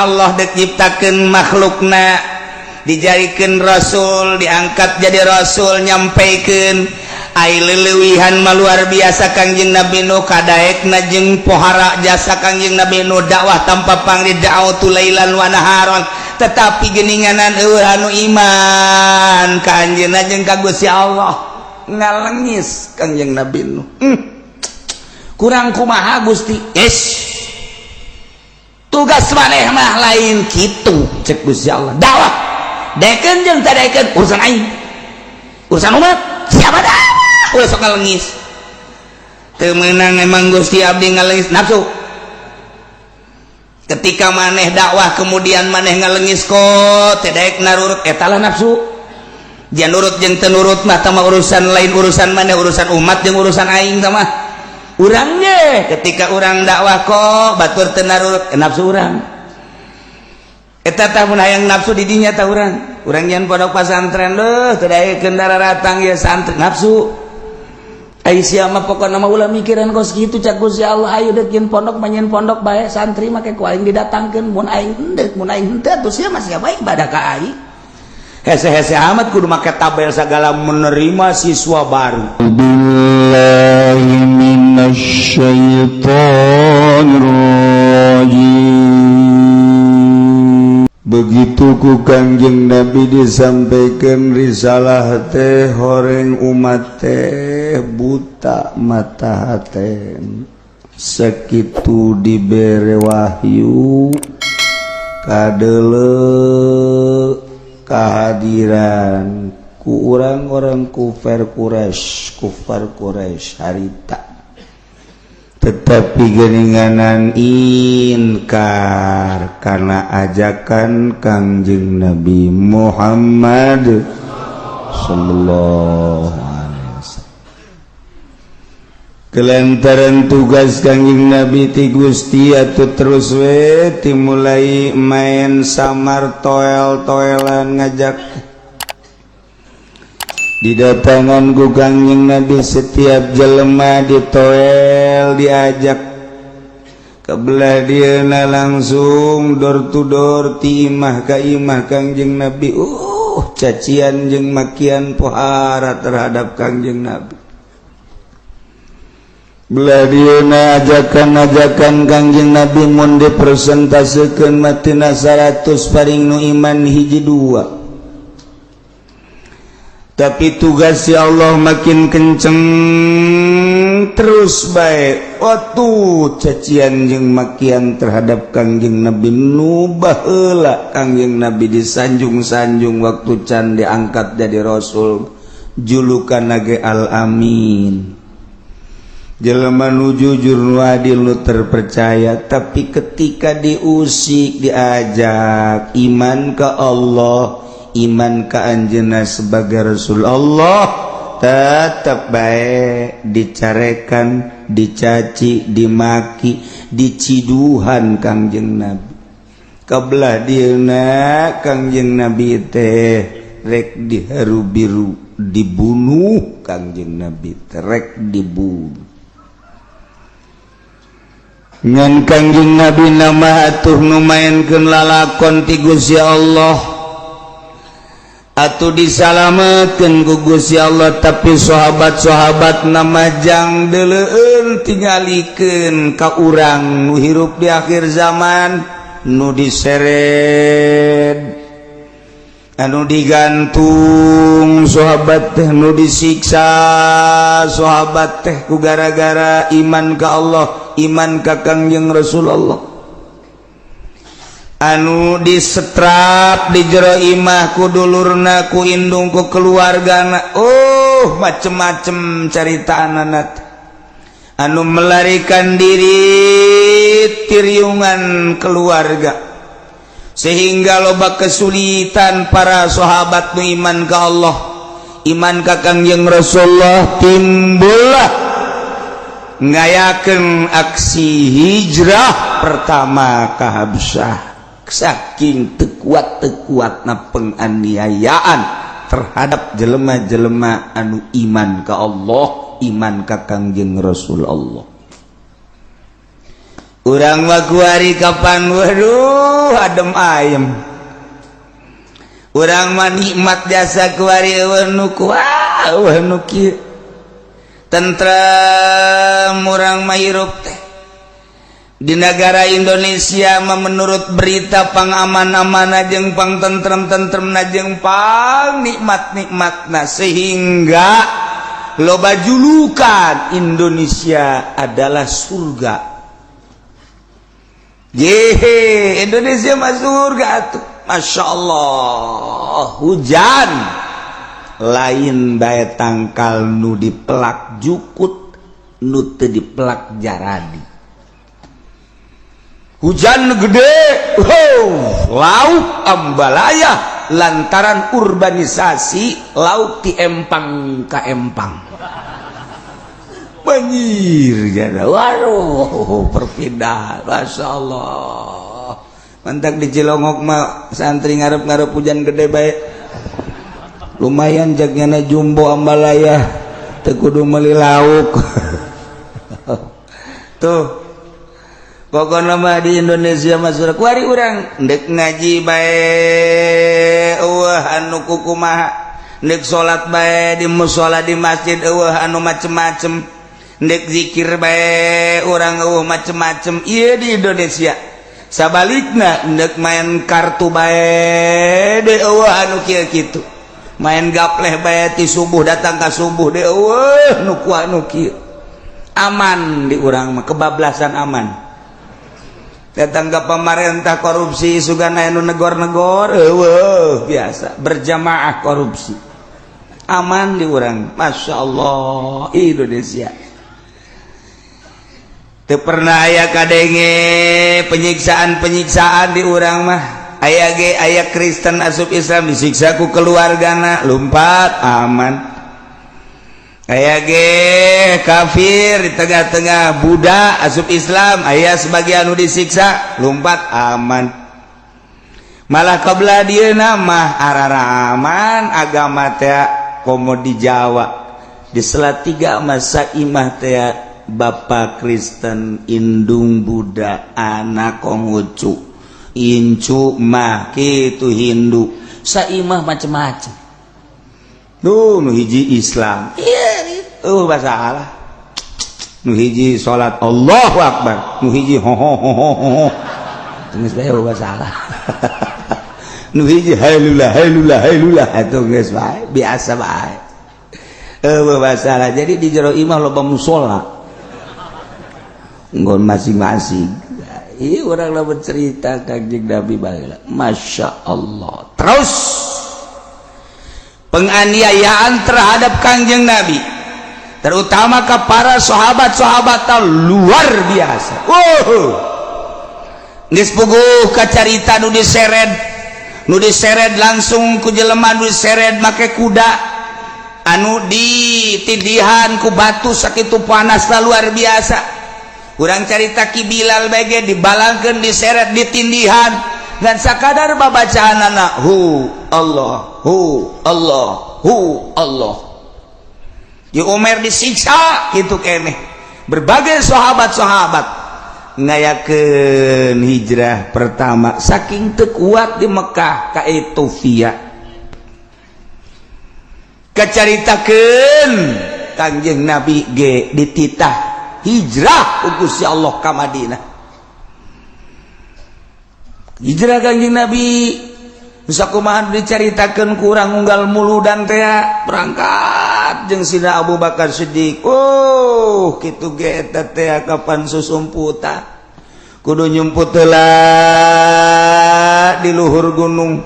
Allah dek nyiptakeun makhlukna, dijadikan rasul, diangkat jadi rasul, nyampaikan. Ai leleuwihan mah luar biasa. Kangjeng Nabi Nuh kadaekna jeung pohara jasa Kangjeng Nabi Nuh, dakwah tanpa pamrih, da'watu lailan wa naharon, tetapi geninganan euweuh anu iman ka anjeunna jeung ka Gusti Allah. Ngalengis Kangjeng Nabi Nuh. Kurang kumaha, Gusti? Yes, tugas maneh mah lain kitu, cek Gusti Allah. Dakwah daekeun jeung teu daekeun urusan aing, urusan umat siapa dah. Ulah sok ngalengis, teu meunang emang Gusti, abdi ngalengis. Nafsu. Ketika maneh dakwah, kemudian maneh ngalengis, kok teu daek narurut, eta lah nafsu. Dia nurut jeung teu nurut mah tah mah urusan lain, urusan maneh, urusan umat jeung urusan aing. Tah mah urang ge ketika urang dakwah kok batur teu narurut, nafsu urang eta. Tah mun hayang nafsu di dinya tah urang. Urang nyian pondok pasantren leuh, teu daekeun daratang ya santri, nafsu. Ai sia mah pokona mah ulah mikiran kos kitu, cak Gusti Allah. Ayo deuk nyieun pondok mah nyieun pondok bae, santri make ku aing didatangkeun. Mun aing henteu, mun aing henteu atuh sia mah siapa ibadah ka aing? Hese-hese amat kudu make tabel segala menerima siswa baru. بالله من الشيطان الرجيم. Begitu ku Kangjeng Nabi disampaikan risalah teh, horeng umat teh buta mata hate. Sakitu dibere wahyu, kadele kehadiran ku orang-orang kufar Quraisy, kufar Quraisy harita, tetapi geninganan inkar karena ajakan Kangjeng Nabi Muhammad sallallahu alaihi wasallam. Kelantaran tugas Kangjeng Nabi ti Gusti atuh terus we dimulai main samar, toel-toelan ngajak. Didatangan ku Kangjeng Nabi setiap jelema, ditoel, diajak kebelah dieuna, langsung door to door, ti imah ka imah Kangjeng Nabi. Cacian jeung makian pohara terhadap Kangjeng Nabi. Belah dieuna ajakan-ajakan Kangjeng Nabi mun dipresentasekeun mah tina 100 paling nu iman hiji dua. Tapi tugas ya Allah makin kenceng terus baik waktu cacian jeung makian terhadap Kangjeng Nabi. Nu baheula Kangjeng Nabi disanjung-sanjung waktu can diangkat jadi rasul, julukan nage Al-Amin, jelema nu jujur, nu adil, nu terpercaya. Tapi ketika diusik, diajak iman ke Allah, iman ke anjeunna sebagai Rasul Allah, tetap baik dicarekan, dicaci, dimaki, diciduhan Kangjeng Nabi. Kebelah dieuna Kangjeng Nabi teh rek diharu biru, dibunuh. Kangjeng Nabi teh rek dibunuh. Ngan Kangjeng Nabi nama atuh nu maenkeun lalakon ti Gusti Allah atau disalametkeun ku Gusti Allah. Tapi sahabat-sahabat nama jang deleun, tingalikeun ka urang nu hirup di akhir zaman, nu diseret, anu digantung sahabat teh, nu disiksa sahabat teh ku gara-gara iman ka Allah, iman ka Kangjeng Rasulullah, anu disetrap di jero imah ku dulurna, ku indung, ku keluargana. Oh, macem-macem carita anak anu melarikan diri tiriungan keluarga, sehingga loba kesulitan para sahabat nu iman ke Allah, iman ka Kangjeng Rasulullah. Timbullah ngayakeun aksi hijrah pertama ke Habsyah, saking teu kuat na penganiayaan terhadap jelema-jelema anu iman ke Allah, iman ka Kangjeng Rasul Allah. Urang mah kuari kapan, waduh, adem ayem. Urang mah nikmat jasa kuari, euweuh nu kuah, euweuh nu kieu. Tentrem urang mah hirup teh. Di negara Indonesia mah menurut berita pang aman-aman jeung pang tentrem-tentrem jeung pang nikmat-nikmatna, sehingga loba julukan Indonesia adalah surga. Yehe, Indonesia mah surga tuh. Masya Allah, hujan lain bae tangkal nu dipelak jukut, nu teu dipelak jaradi. Hujan gede, oh, lauk ambalaya lantaran urbanisasi, lauk ti empang ka empang banjir jada. Waduh, perpindahan, Masya Allah. Mantak di Cilongok mah santri ngarep-ngarep hujan gede baik, lumayan jagnya jumbo ambalaya, teu kudu meuli lauk tuh. Pokoknya mah di Indonesia mah surga. Kuari urang ndek ngaji bae euweuh anu kukumaha, ndek salat bae di musola, di masjid euweuh anu macem-macem, ndek zikir bae urang euweuh macem-macem. Ieu di Indonesia. Sabalikna ndek main kartu bae de euweuh anu kieu kitu, main gapleh bae ti subuh datang ka subuh de euweuh nu kuah nu kieu. Aman di urang mah, kebablasan aman. Datang ke pemerintah korupsi, sugan anu negor-negor euweuh, biasa berjamaah korupsi. Aman di urang, Masya Allah. Indonesia teu pernah aya kadenge penyiksaan-penyiksaan di urang mah. Aya ge aya Kristen asup Islam disiksa ku keluargana, lumpat, aman. Aya ge kafir di tengah-tengah Buddha asup Islam, aya sebagian nu disiksa, lumpat, aman. Malah kebelah dia nama araraman agama teh, komo di Jawa, di Salatiga masa imah teh Bapak Kristen, indung Buddha, anak Konghucu, incu mah kitu Hindu, saimah macem-macem. Duh, nu hiji Islam. Iya, masalah. Nu hiji salat Allahu Akbar, nu hiji ho ho ho ho ho. Geus bae masalah. Nu hiji hailullah hailullah hailullah, atuh geus bae, biasa bae. Euweuh masalah. Jadi di jero imah loba musola. Nggon masing-masing. Iya, orang lah bercerita Kanjeng Nabi baheula. Masya Allah. Terus penganiayaan terhadap Kangjeng Nabi, terutama ke para sahabat-sahabat, luar biasa. Oh, geus puguh kacarita nu diseret, nu diseret langsung ku jelema, nu diseret make kuda, anu ditindihan ku batu sakitu panasna luar biasa. Urang carita Ki Bilal bege dibalangkeun, diseret, ditindihan, dan sakadar babacaan anak hu Allah, hu Allah, hu Allah. Di Umar disiksa gitu keneh. Berbagai sahabat-sahabat ngayakeun hijrah pertama saking teu kuat di Mekah ka Ethiopia. Kacaritakeun Kangjeng Nabi ge dititah hijrah ku Gusti Allah ka Madinah. Hijrah Kangjeng Nabi bisa kumaha dicaritakeun kurang unggal muludan teh berangkat jeung Sina Abu Bakar Siddiq. Oh, kitu ge eta teh kapan susumputan kudu nyumput heula di luhur gunung,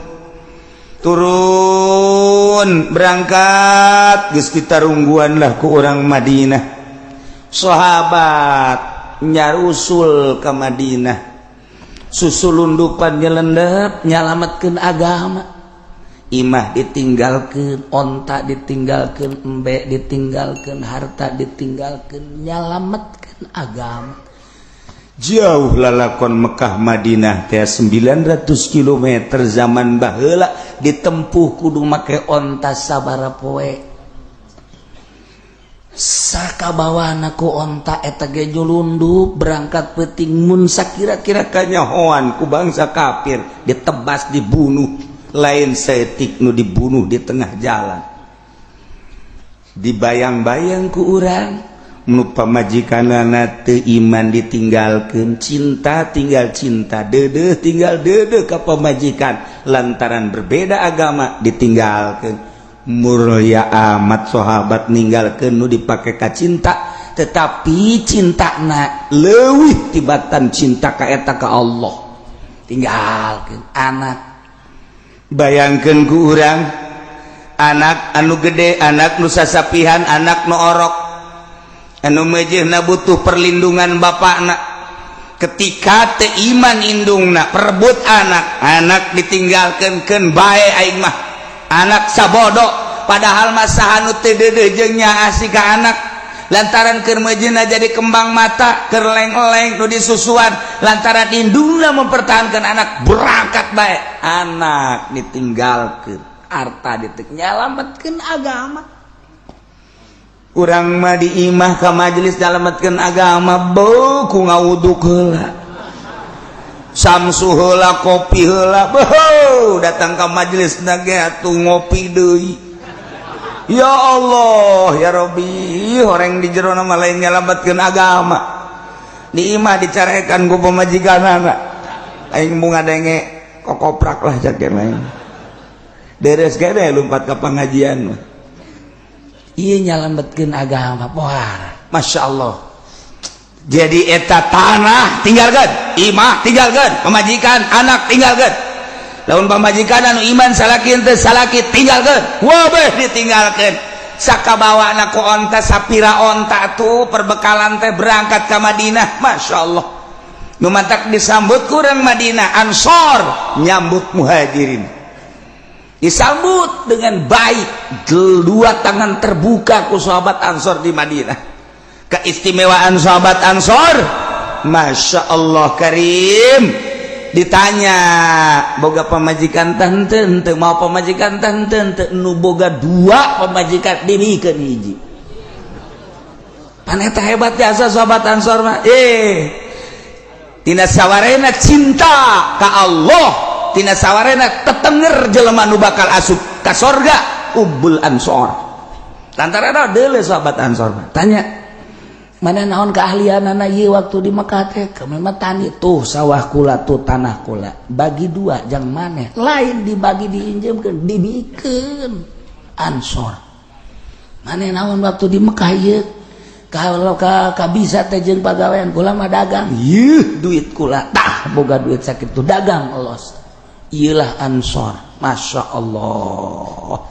turun berangkat, geus kitarungguan lah ku orang Madinah. Sahabat nyarusul ke Madinah, susulundupan nyelendep nyalamatkeun agama. Imah ditinggalkeun, onta ditinggalkeun, embe ditinggalkeun, harta ditinggalkeun, nyalamatkeun agama. Jauh lalakon Mekah Madinah teh 900 km. Zaman baheula ditempuh kudu make onta sabara poe. Sakabawana ku onta eta ge nyulundup berangkat peuting. Mun sakira-kira kanyahoan ku bangsa kafir, ditebas, dibunuh. Lain saeutik nu dibunuh di tengah jalan. Dibayang-bayang ku urang, nu pamajikanana teu iman ditinggalkeun, cinta tinggal cinta, deudeuh tinggal deudeuh ka pamajikan, lantaran berbeda agama ditinggalkeun. Mulia amat sahabat ninggalkeun nu dipake ka cinta, tetapi cinta na leuwih tibatan cinta ka eta ka Allah. Tinggalkeun anak. Bayangkeun ku urang, anak anu gede, anak nu sasapihan, anak nu orok, anu mejehna butuh perlindungan bapakna. Ketika teu iman indungna, perebut anak. Anak ditinggalkeun, keun bae aing mah anak sabodo. Padahal masa anu teu deudeuh jeung nyaah ka anak, lantaran keur meujeuhna jadi kembang mata, keur leng-leng nu disusuan, lantaran indungna mempertahankan anak, berangkat bae, anak ditinggalkeun, harta ditek, nyalametkeun agama. Urang mah di imah ka majelis nyalametkeun agama, beuh ku ngawuduk heula, samsu heula, kopi heula, beuh datang ka majelis na ge atuh ngopi deui. Ya Allah ya Robbi, horeng di jero mah lain nyalametkeun agama. Di imah dicarekan ku pamajikanana, aing mau ngadenge kokoprak lah cak lain, deres gede lompat ke pengajian mah. Iya, nyalametkeun agama. Wah, masya Allah. Jadi eta tanah tinggalkan, imah tinggalkan, pamajikan, anak tinggalkan. Lamun pamajikan anu iman salaki, henteu salaki tinggalkan, wabeh ditinggalkan. Sakabawana ku onta, sapira onta tuh perbekalan teh, berangkat ke Madinah. Masya Allah, nu matak disambut kurang Madinah, Ansor nyambut Muhajirin, disambut dengan baik, dua tangan terbuka ku sahabat Ansor di Madinah. Keistimewaan sahabat Ansor, Masya Allah Karim. Ditanya, boga pamajikan tante ente? Mau pamajikan tante ente? Nu boga dua pamajikan dimikeun hiji. Paneta hebat jasa sahabat Ansor mah. Tina sawarena cinta ka Allah, tina sawarena tetenger jelema nu bakal asup ka sorga ubul Ansor, lantaran deule sahabat Ansor mah. Tanya, mana naon keahlian anak ieu waktu di Mekah teh? Kami mah tani. Tuh sawah kula, tuh tanah kula, bagi dua jang maneh. Lain dibagi, diinjemkeun, dibikeun Ansor. Maneh naon waktu di Mekah ieu? Kalau ka bisa teh jeung pagawean? Kula mah dagang. Yeuh, duit kula tah, boga duit sakitu, dagang los. Iyalah Ansor. Masya Allah,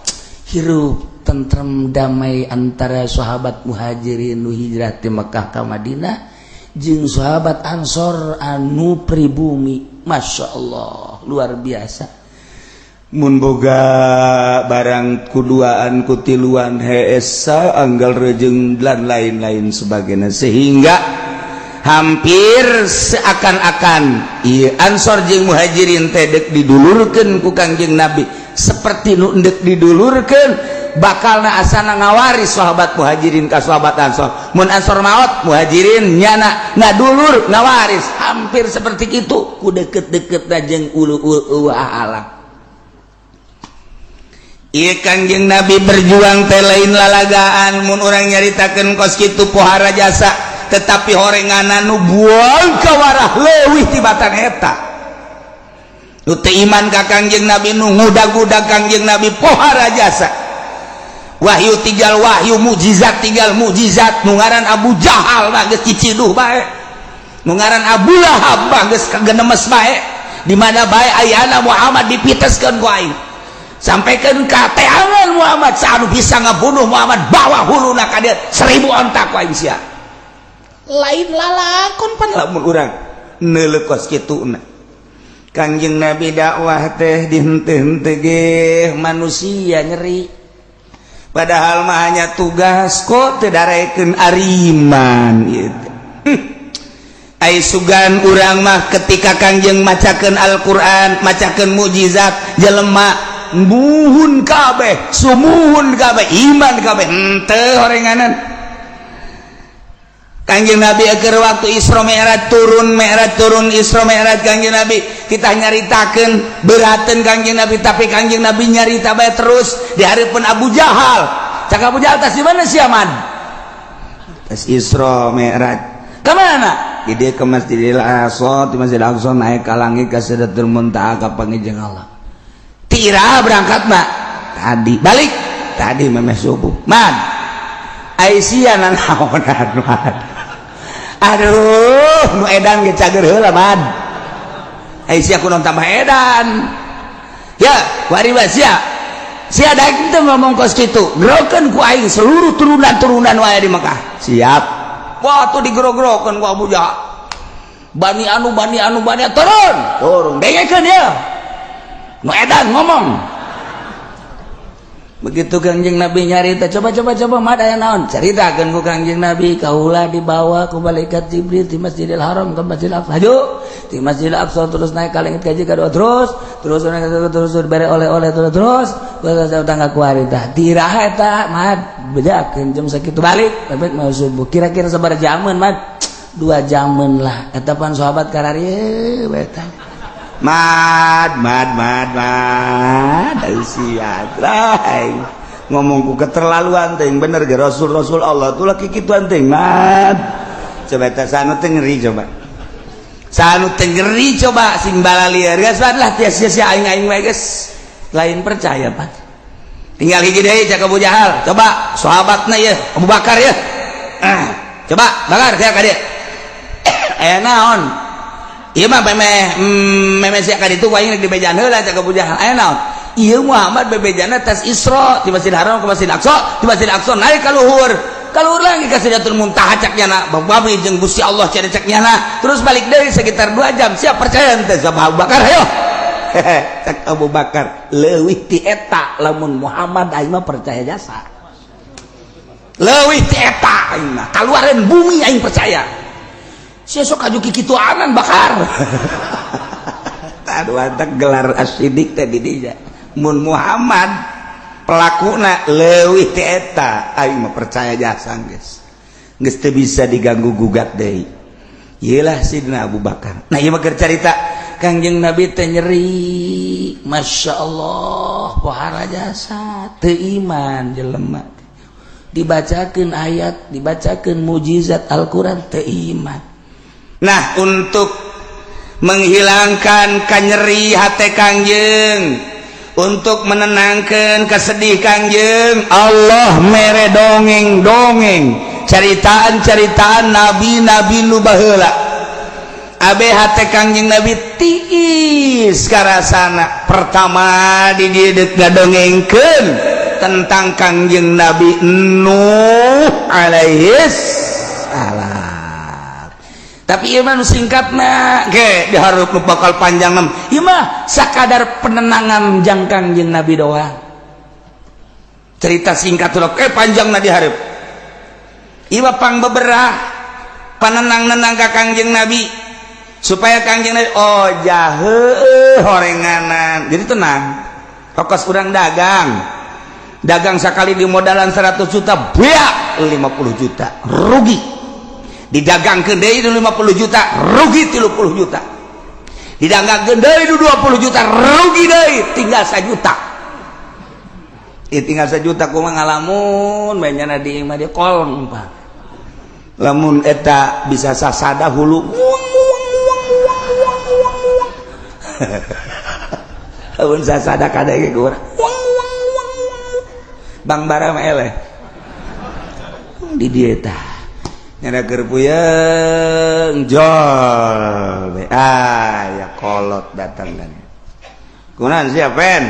hirup tentrem damai antara sahabat Muhajirin nu hijrah di Mekah ka Madinah jeung sahabat Ansor anu pribumi. Masya Allah, luar biasa. Mun boga barang kuduaan, kutiluan, heesa anggal rejeng dan lain-lain sebagainya, sehingga hampir seakan-akan iya Ansor jeung Muhajirin teh dek didulurkeun ku Kangjeng Nabi, seperti nu endek didulurkeun, bakalna asana ngawaris sahabat Muhajirin ka sahabat Ansor. Mun Ansor maot, Muhajirin nyana ngadulur ngawaris, hampir seperti itu ku deket-deket jeung ulu ulu alam. Iya, Kangjeng Nabi berjuang teh lain lalagaan. Mun urang nyaritakeun kos kitu pohara jasa, tetapi horenganan nu buang kawarah leuwih tibatan eta. Nu teu iman ka Kangjeng Nabi, nu ngudag-udag Kangjeng Nabi, pohara jasa. Wahyu tinggal wahyu, mukjizat tinggal mukjizat. Nu ngaran Abu Jahal mah geus ciciduh bae, nu ngaran Abu Lahab mah geus kagenemes bae. Di mana bae ayana Muhammad dipiteskeun ku aing, sampaikan ka teangan Muhammad. Saanu bisa ngabunuh Muhammad, bawa huluna ka dieu, 1000 onta ku aing sia. Lain lalakon pan lamun urang neuleuh kos kituna. Kangjeng Nabi dakwah teh dihenteu-henteu ge manusia nyeri, padahal mah hanya tugas kok teu darekeun ariman ieu teh. Ai sugan urang mah ketika Kangjeng macakeun Al-Qur'an, macakeun mukjizat, jelema muhun kabeh, sumuhun kabeh, iman kabeh, henteu horenganan. Kangjeng Nabi agar waktu Isra Mi'raj turun, Mi'raj turun, Isra Mi'raj, Kangjeng Nabi kita nyaritakeun beraten Kangjeng Nabi, tapi Kangjeng Nabi nyarita bae terus di hareupeun Abu Jahal. Cak Abu Jahal, "Tas di mana sia, Man?" "Tas Isra Mi'raj." "Ke mana?" Di dia ke Masjidil Aqsa, di Masjidil Aqsa naik ke langit, ke Sidratul Muntaha, ka panggih Allah. "Tira berangkat, Mak?" "Tadi." "Balik?" "Tadi memeh subuh." "Man, Aisyah nanaonan, Man? Aduh, nu edan ge cager heula, Man. Aisyah kunaon tambah edan ya? Wari sia sia daek teu ngomong kos kitu, gerokeun ku aing seluruh turunan-turunan wae di Mekah." "Siap." Wah, tuh digerok-gerokeun ku Abu Jahal. "Bani anu, bani anu, bani turun turun, dengekeun ya, nu edan ngomong." Begitu Kangjeng Nabi nyarita, "Coba, coba, coba, mah aya naon?" Caritakeun ku Kangjeng Nabi, "Kaula dibawa ku malaikat Jibril di Masjidil Haram ke Masjidil Aqsa, haju di Masjidil Aqsa, terus naik ka langit kaji kadua, terus terus naik, terus terus bere oleh-oleh, terus terus terus tangga kuari. Tah tiraha eta, Mad?" "Bejakeun jam sakitu balik, balik mau subuh." "Kira-kira sabaraha jaman, Mad?" "2 jaman lah." Eta pan sahabat kararieu eta. "Mad, mad, mad, mad, sia ngomongku keterlaluan ting. Bener ge rasul rasul Allah tuh laki kituan ting, Mad." Coba eta sanu teh ngeri, coba sanu teh ngeri, coba sing balalieur geus lah, tia sia aing aing wae geus lain percaya pan. Tinggal hiji deui, cak Abu Jahal, "Coba sahabatna ya, Abu Bakar ya. Ah, coba Bakar sia ka dieu, aya naon?" "Ieu mah memeh memeh sia ka ditu aing rek dibejaan heula," cak Abu Jahal. "Aya naon?" "Ieu Muhammad bebejana tas Isra di Masjidil Haram ke Masjid Aqsa, di Masjid Aqsa naik ka luhur, ka luhur lagi ka Sidratul Muntaha, cak nyana babi jeung Gusti Allah cek cek nyana, terus balik deui sekitar 2 jam. Siap percaya henteu?" Abu Bakar, "Ayo." Cak Abu Bakar, "Leuwih ti eta lamun Muhammad, aing mah percaya jasa. Leuwih ti eta, aing mah kaluareun bumi aing percaya." Sia sok aju kikituanan, Bakar. Aduh, antak gelar as-siddiq teh di dinya. Mun Muhammad pelakuna, leuwih ti eta aing mah percaya jasa geus. Geus teu bisa diganggu gugat deui. Iyalah Sidina Abu Bakar. Nah, ieu mah keur carita Kangjeng Nabi teh nyeri, Masya Allah, pohara jasa teu iman jelema. Dibacakeun ayat, dibacakeun mujizat Al-Qur'an, teu iman. Nah, untuk menghilangkan kanyeri hati Kangjeng, untuk menenangkan kesedih Kangjeng, Allah mere dongeng-dongeng, ceritaan-ceritaan nabi-nabi nu baheula. Abe hate Kangjeng Nabi tiis karasana. Pertama di dieu ngadongengkeun tentang Kangjeng Nabi Nuh alaihis salam. Tapi ieu mah nu singkatna ge, dihareup nu bakal panjang nem. Ieu mah sakadar penenangan jang Kangjeng Nabi doang, cerita singkat tuh panjang na dihareup. Ieu mah pang beberah panenang-nenang ka Kangjeng Nabi supaya Kangjeng Nabi, oh jahe horenganan, jadi tenang. Fokus urang dagang, dagang sekali di modalan 100 juta, beak 50 juta, rugi. Didagangkeun deui 50 juta, rugi 30 juta. Didagangkeun deui 20 juta, rugi deui, tinggal 1 juta. Ieu tinggal 1 juta kumaha ngalamun bae nyana di imah dia kolong, Pak. Lamun eta bisa sasada hulu uang uang uang uang uang uang uang. Lamun sasada kadege urang uang uang uang uang. Bang bara mah eleh di dieu tah nyana keur puyeng jol be. Ah ya, kolot datang kan, "Kunaon sia, Pen?"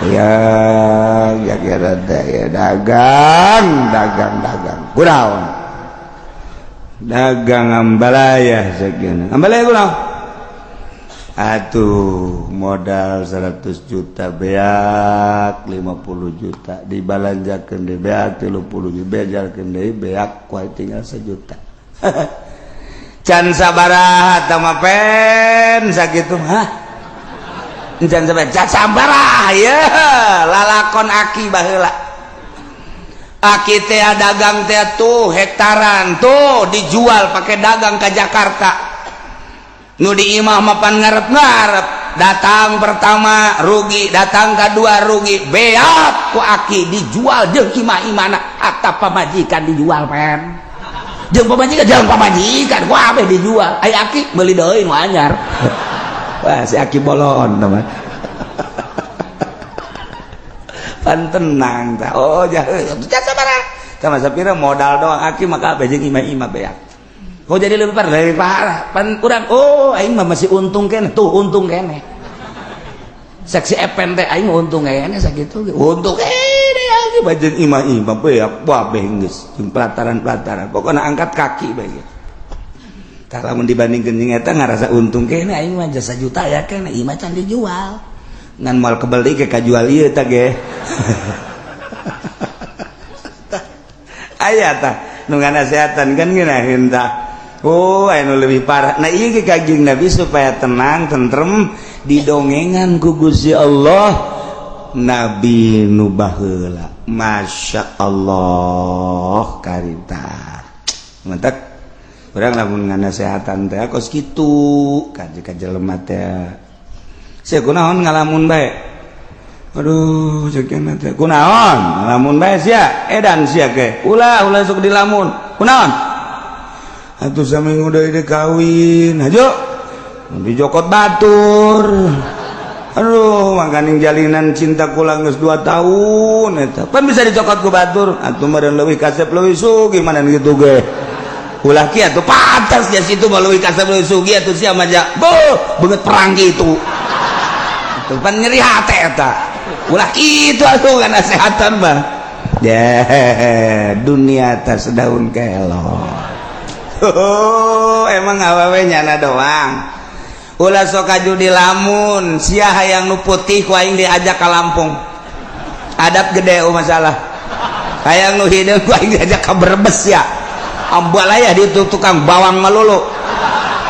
"Ya ya kira ya dagang, dagang, dagang." "Kunaon?" "Dagang ambalaya sekian." "Ambalaya kunaon?" "Atuh modal 100 juta beak 50 juta, dibalanjakeun deui beak 30 juta, bejalkeun deui beak, kuai tinggal 1 juta." "Can sabaraha tah mah, Pen, sakitu?" "Hah, can sabaraha?" "Can sabaraha ya lalakon aki baheula." Aki teh dagang teh tuh hektaran tuh dijual pakai dagang ke Jakarta. Nu di imah mapan ngarep-ngarep, datang pertama rugi, datang kedua rugi, beak ku aki dijual jeung imah-imahna atap pamajikan dijual pen. Jeung pamajikan, jeung pamajikan ku abeh dijual. Ai aki meuli deui nu anyar. Wah, si aki bolon teman. Pan tenang tah. Oh, jasa sabaraha? Sama sapira modal doang aki maka abeh jeung imah-imah beak. Kok jadi lebih parah? Lebih parah. Pan urang, oh aing mah masih untung keneh. Tuh untung keneh. Saksi epen teh aing untung keneh sakitu. Untung keneh aki bajeun imah-imah beak babeh geus jeung pelataran-pelataran. Pokona angkat kaki bae. Tah lamun dibandingkeun jeung eta ngarasa untung keneh aing mah jasa juta ya keneh imah can dijual. Ngan moal kebeli ke kajual ieu tah ge. Aya tah nu nganasehatan kan ngeunaheun tah. Oh, anu lebih parah. Nah, ieu ge Kanjeng Nabi supaya tenang, tentrem didongengan ku Gusti Allah Nabi nu baheula. Masya Allah karita. Mantak urang lamun nganasehatan teh kos kitu ka jelema teh. Sia kunaon ngalamun bae? Aduh, ceuk teh. Kunaon ngalamun bae sia? Edan sia ge. Ulah ulah sok dilamun. Kunaon? Atuh saminggu deui deh kawin. Hajo. Dijokot batur. Aduh, makaning jalinan cinta kula geus 2 tahun eta. Pan bisa dicokot ku batur. Atuh meureun leuwih kasep leuwih sugih mana gitu ge. Ulah kieu atuh pantas ya situ mah leuwih kasep leuwih sugih atuh sia mah ja. Beuh, beungeut perang kitu. Atuh pan nyeri hate eta. Ulah kitu atuh nasehatan mah. Ya, dunia atas daun kelor. Oh, emang awewe nyana doang. Ulah sok kaju di lamun, sia hayang nu putih ku aing diajak ka Lampung. Adab gede oh masalah. Hayang nu hideung ku aing diajak ka Brebes ya. Ambalaya di tukang bawang melulu.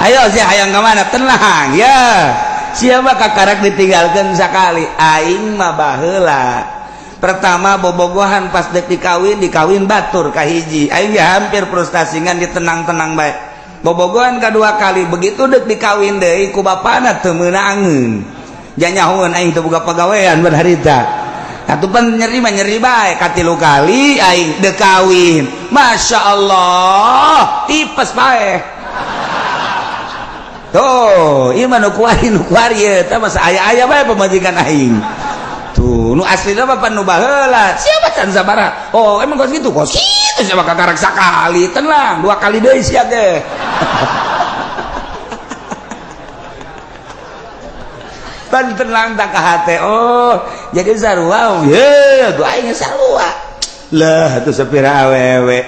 Ayo sia hayang ka mana? Tenang ya. Sia mah kakarak ditinggalkeun sakali. Aing mah baheula. Pertama bobogohan pas dek dikawin, dikawin batur kahiji. Aing ya hampir frustasi ngan ditenang-tenang bae. Bobogohan kedua kali begitu dek dikawin deui ku bapana teu meunangeun. Janyahoeun aing teu boga pagawean ban harita. Atuh pan nyeri mah nyeri bae katilu kali aing dek kawin. Masya Allah, tipes bae. Tuh, ieu mah nu kuari ieu tah masa aya-aya bae pamajikan aing. Tuh, nu aslina mah pan nu baheula. Siapa can sabaraha? Oh, emang kos kitu? Kos kitu siapa kakarak sakali. Tenang, 2 kali deui sia ge. Pan tenang tak ka hate. Oh, jadi sarua. Ye, tuh aing sarua. Lah, atuh sapira awewe.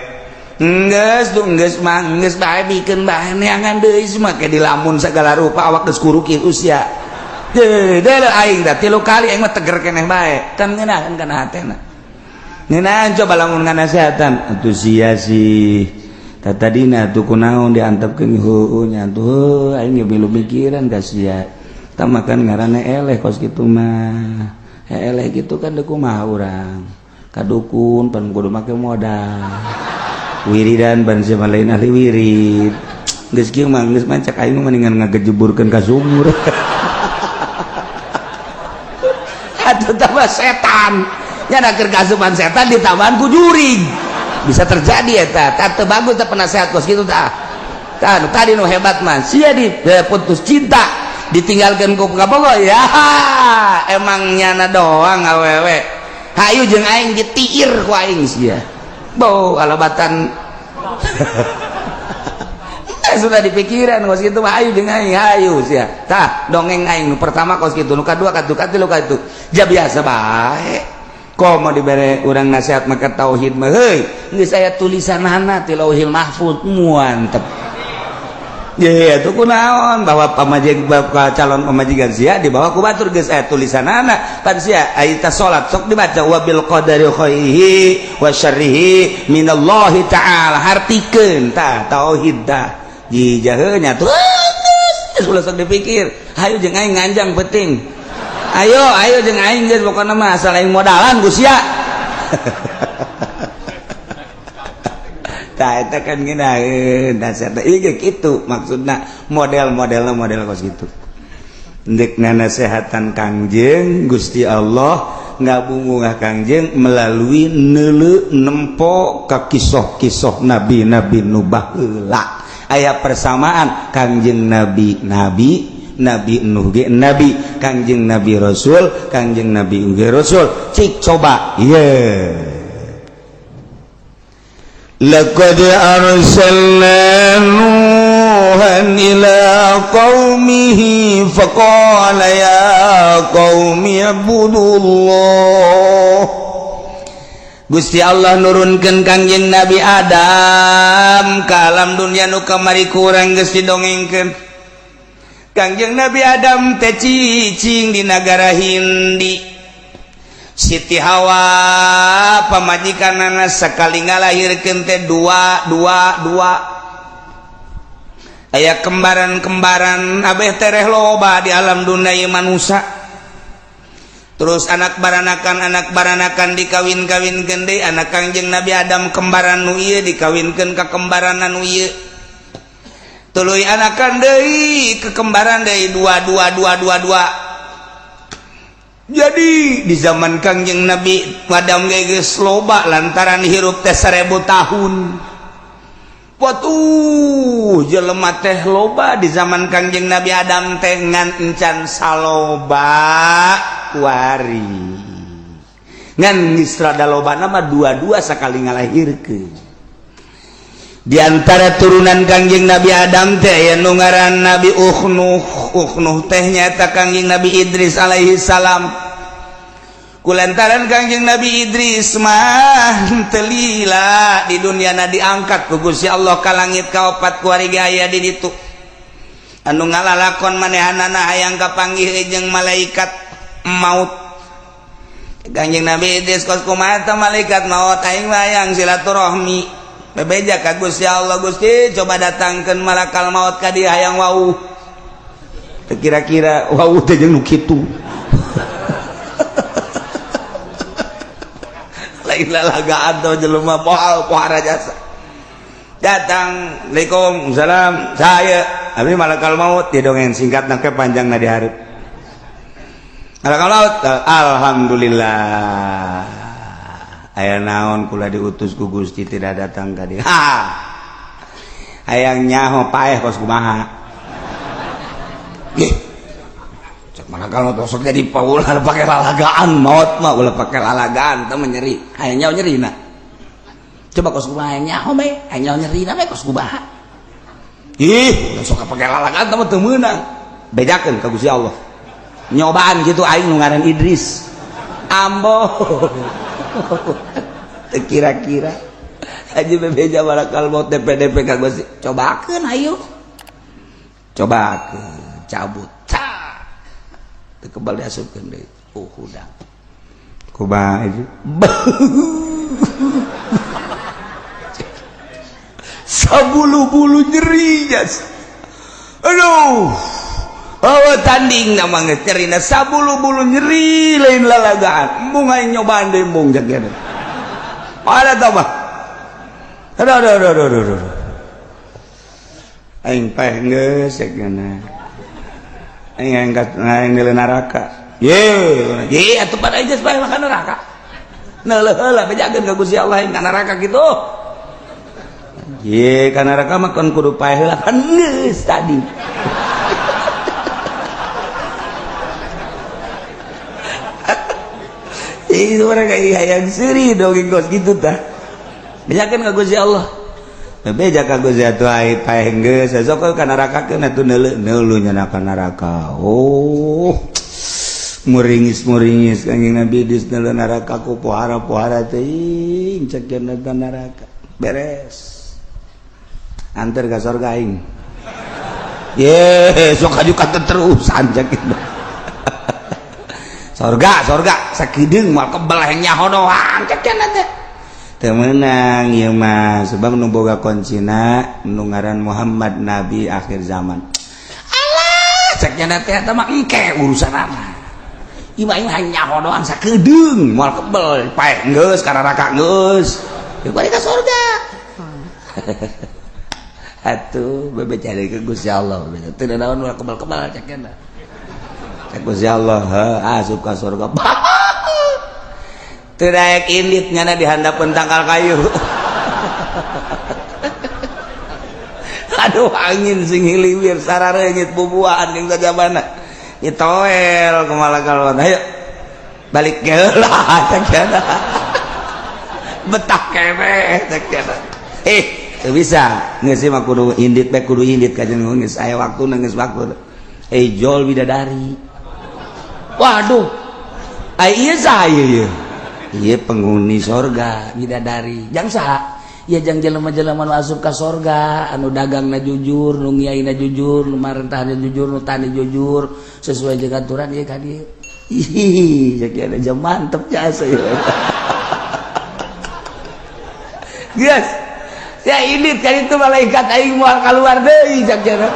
Enggeus tuh enggeus mah enggeus bae bikeun bae neangan deui semua ke dilamun segala rupa awak geus kurukir usia. Deh, aing dah 3 kali aing mah teger keneh bae. Kan ngeunaheun kana hatena. Ngeunaheun coba lamun nganasehatan. Atuh sia sih. Tah tadina atuh kunaon diantepkeun heueuh nya atuh aing ge milu mikiran ka sia. Tah makan ngaranna eleh kos kitu mah. Eleh kitu kan deuk kumaha urang. Ka dukun pan kudu make modal. Wiridan ban sia mah lain ahli wirid. Geus kieu mah geus mancak aing mah mendingan ngagejeburkeun ka sumur. Atau tambah setan nya keur kasupan setan ditambahan ku jurig bisa terjadi eta tah teu bagus teh penasehat kos kitu tah tah tadi nu hebat mah sia di putus cinta ditinggalkeun ku kabogoh ya emang nyana doang awewe hayu jeung aing ditiir ku aing sia bau alabatan sudah dipikiran kos kitu mah ayu jeung aing hayu sia tah dongeng aing nu pertama kos kitu nu kadua katu katilu katu ja biasa bae komo dibere urang nasihat maka tauhid mah heuy geus aya tulisanana ti Lauhil Mahfuz mantep ye atuh kunaon bahwa pamajig calon pamajikan sia dibawa ku batur geus aya tulisanana pan sia ai ta salat sok dibaca wabil qadari khairihi wa syarrihi minallahi ta'ala hartikeun tah tauhid tah jijahnya tuh ulah sok dipikir hayu jeung aing nganjang penting ayo ayo jeung aing geus pokona mah asal aing modalan ku sia. Tah, eta kan ngeunaheun dasar teh ieu kitu maksudna, model-modelna model kos kitu. Ndek nasehatan Kangjeng, Gusti Allah ngabungah Kangjeng melalui neuleu nempo ka kisoh-kisoh nabi-nabi nu baheula. Aya persamaan, Kangjeng Nabi nabi, Nabi Nuh ge nabi, Kangjeng Nabi Rasul, Kangjeng Nabi ge Rasul. Cik coba ye. لقد أرسلنا نوحا إلى قومه فقال يا قوم اعبدوا الله. Gusti Allah nurunkan Kangjeng Nabi Adam ke alam dunia nu kamari kurang geus didongengkeun. Kangjeng Nabi Adam teh cicing di nagara Hindi. Siti Hawa pamajikanana sekali ngalahirkeun teh dua dua dua, aya kembaran-kembaran abeh tereh loba di alam dunia ieu manusia. Terus anak baranakan dikawin-kawin deui. Anak Kangjeng Nabi Adam kembaran nu ieu dikawinkeun ka kembaran anu ieu, tuluy anakan deui ke kembaran deui, dua dua dua dua dua. Jadi di zaman Kangjeng Nabi Adam geus loba lantaran hirup teh 1000 tahun. Watuh, jelema teh loba di zaman Kangjeng Nabi Adam teh, ngan encan saloba kuari, ngan geus rada loba nama dua-dua sakali ngalahirkeun. Di antara turunan Kangjeng Nabi Adam teh aya nu ngaran Nabi Ukhnuh. Ukhnuh teh nyaeta Kangjeng Nabi Idris alaihi salam. Kulantaran Kangjeng Nabi Idris mah teu lila di dunia na, diangkat ku Gusti Allah ka langit kaopat. Kuari ge aya di ditu anu ngalalakon manehanana hayang kapanggih jeung malaikat maut. Kangjeng Nabi Idris, "Kos kumaha teh malaikat maut? Aing mah hayang silaturahmi." Bebeja ka Gusti Allah, "Gusti, coba datangkeun malakal maut ka dieu, hayang wawuh." Teu kira-kira wawuh teh jeung nu kitu, lain lalagaan teh jelema moal pohara jasa. Datang, "Assalamualaikum." "Salam, saya abdi malakal maut." Dia dongeng singkat ke panjang na dihareup. "Malakal maut." "Alhamdulillah. Aya naon? Kula diutus ku Gusti tidak datang ka dieu." "Ha, hayang nyaho paeh kos kumaha." Ih, cek malakal maut, sok jadi paulah pake lalagaan. Maut mah ulah pake lalagaan teh nyeri. Hayang nyaho nyerina coba kos kumaha? Hayang nyaho bae, hayang nyaho nyerina bae kos kumaha? Ih, ulah sok pake lalagaan teh mah teu meunang. Bejakeun ka Gusti Allah, nyobaan gitu aing nu ngaran Idris." Ambo, kira-kira aja bebeja malakal maut DP-DP ka Gusti, "Cobakeun, ayo cobakeun." Cabut, cak teu kebal, diasupkeun deui. Oh, hudang kumaha itu, sabulu-bulu nyeri jas. Aduh. Oh, tanding nama geus nyerina sabulu-bulu nyeri, lain lalagaan. Embung aing nyobaan deui, embung jaga. Ada tambah. Aduh, aduh, aduh, aduh, aduh, aduh. Aing paeh geus cek. Aing angkat aing di neraka. Ye, ye atuh pada geus paeh mah neraka. Neuleuh heula, bejakeun ka Gusti Allah aing ka neraka kitu. Ye, ka neraka mah kan kudu paeh heula kan geus tadi. Itu mereka hayang seuri dongeng kos gitu tah. Bejakeun ka Gusti Allah. Beja ka Gusti atuh aing paeh geus sok ka neraka keun atuh, neuleuh neuleuh nya ka neraka. Oh, muringis-muringis Kangjeng Nabi Idris neuleuh neraka ku pohara-pohara teuing. Cek neraka beres, anter ka sorga aing. Ye, sok aju terusan cek sorga, sorga sakideung moal kebel, hayang nyaho doang cek teh. Teu meunang ieu mah, sebab nu boga kuncina nu ngaran Muhammad, nabi akhir zaman. "Alah," cek nya teh, "eta mah engke urusanana. Ieu mah aing nyaho doang sakedeung, moal kebel, paeh geus ka neraka geus. Ieu balik ka sorga." Atuh bebeja deui ka Gusti Allah, teu naon ulah kebal-kebal cek cenah. Cek Gusti Allah, asup ka surga. Teu daek indit nyana di handapeun tangkal kayu. Aduh angin sing hiliwir sarareungit bubuahan jeung sajabana. Nyitoel kumaha kalon. Ayo balik geula cek cenah. Betah keneh cek cenah. Teu bisa geus mah kudu indit bae, kudu indit ka jeung geus aya waktuna, geus waktu. Jol bidadari. Waduh. Ai ieu saha ieu? Ieu penghuni sorga bidadari. Jang saha? Ya jang jelema-jelema nu asup ka sorga, anu dagangna jujur, nu ngiaina jujur, nu marentahna jujur, nu tani jujur, sesuai jeung aturan ieu ka dieu. Ih, cek ada jam mantep jasa ieu. Geus. Ya indit kan itu malaikat aing moal kaluar deui cek cenah.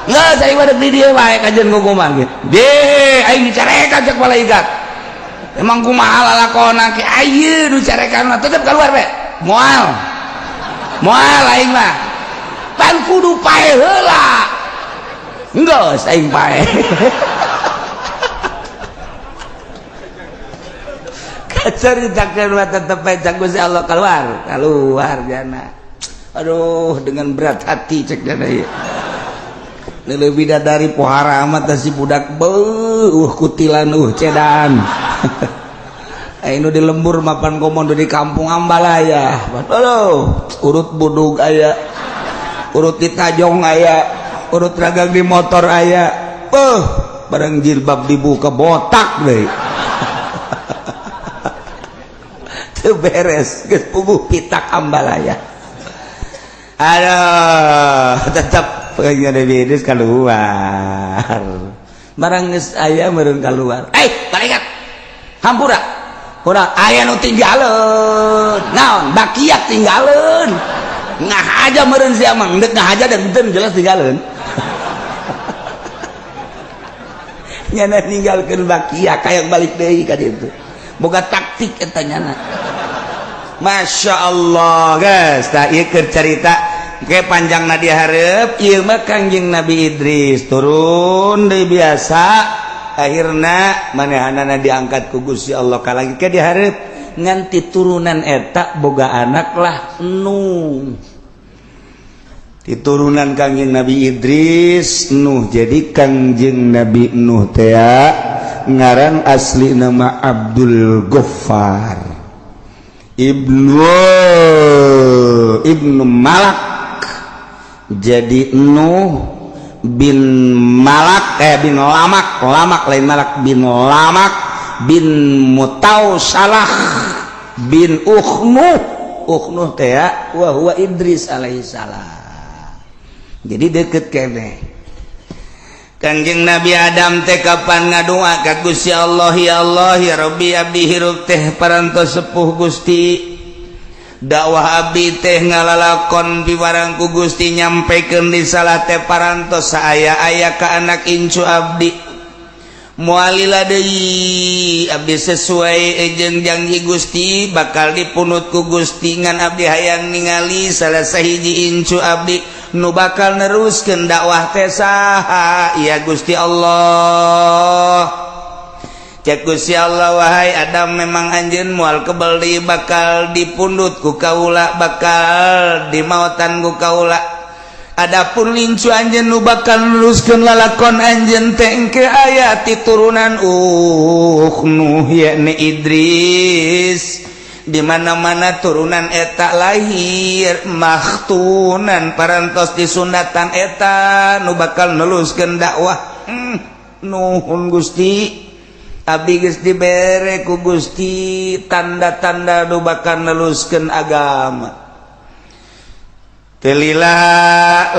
Geus aing mah deuk di dieu wae kajeun kumaha ge. Deh aing dicarekan cek malaikat. Emang kumaha lalakona ke ayeuna nu carekan mah tetep keluar we. Moal. Moal aing mah. Pan kudu pae heula. Geus aing pae. Kacaritakeun mah tetep bae cek Gusti Allah keluar. Keluar jana. Aduh dengan berat hati cek jana ieu. Leuwih bidadari pohara amat si budak beuh kutilan cedan. Ayo di lembur mapan komodo di kampung Ambalaya. Aduh, urut budug aya, urut di tajong aya, urut ragang di motor aya. Barang jilbab dibuka botak deui. Teu beres geus puguh pitak Ambalaya. Aduh, tetep pengen Idris keluar. Barang geus aya meureun keluar. Malaikat. Hampura. Kurang aya nu tinggaleun. Naon? Bakiak tinggaleun. Ngahaja meureun sia mah, endek ngahaja dan henteu jelas tinggaleun. Nyana ninggalkeun bakiak hayang balik deui ka ditu. Boga taktik eta nyana. Masya Allah, guys, tah ieu keur carita ke panjangna dihareup ieu mah Kangjeng Nabi Idris turun deui biasa. Akhirna manehanana diangkat ku Gusti Allah ka langit ke dihareup nganti turunan eta boga anak lah Nuh. Diturunan Kangjeng Nabi Idris Nuh. Jadi Kangjeng Nabi Nuh teh ngaran asli nama Abdul Ghaffar Ibnu Malak. Jadi Nuh bin Malak bin Lamak, Lamak lain Malak, bin Lamak bin Mutausalah bin Ukhnuh. Ukhnuh teh wa huwa Idris alaihi salam. Jadi deket keneh Kangjeng Nabi Adam teh kapan ngadua ka Gusti Allah, ya Allah ya Rabbi abdi hirup teh parantos sepuh Gusti, dakwah abdi teh ngalalakon piwarang ku Gusti nyampaikan risalah teh parantos saaya-aya ka anak incu abdi, mualila deui abdi sesuai jeung janji Gusti bakal dipunut ku Gusti, ngan abdi hayang ningali salah sahiji incu abdi nu bakal neruskeun dakwah teh saha ya Gusti Allah. Cek Gusti Allah, wahai Adam memang anjeun moal kebel deui bakal dipundut ku kaula, bakal dimautan ku kaula. Adapun incu anjeun nu bakal neruskeun lalakon anjeun teh engke aya ti turunan Nuh yakni Idris. Di mana-mana turunan eta lahir makhtunan parantos disunatan eta nu bakal neruskeun dakwah. Nuhun Gusti, abdi geus dibere ku Gusti tanda-tanda nu bakal neruskeun agama. Telila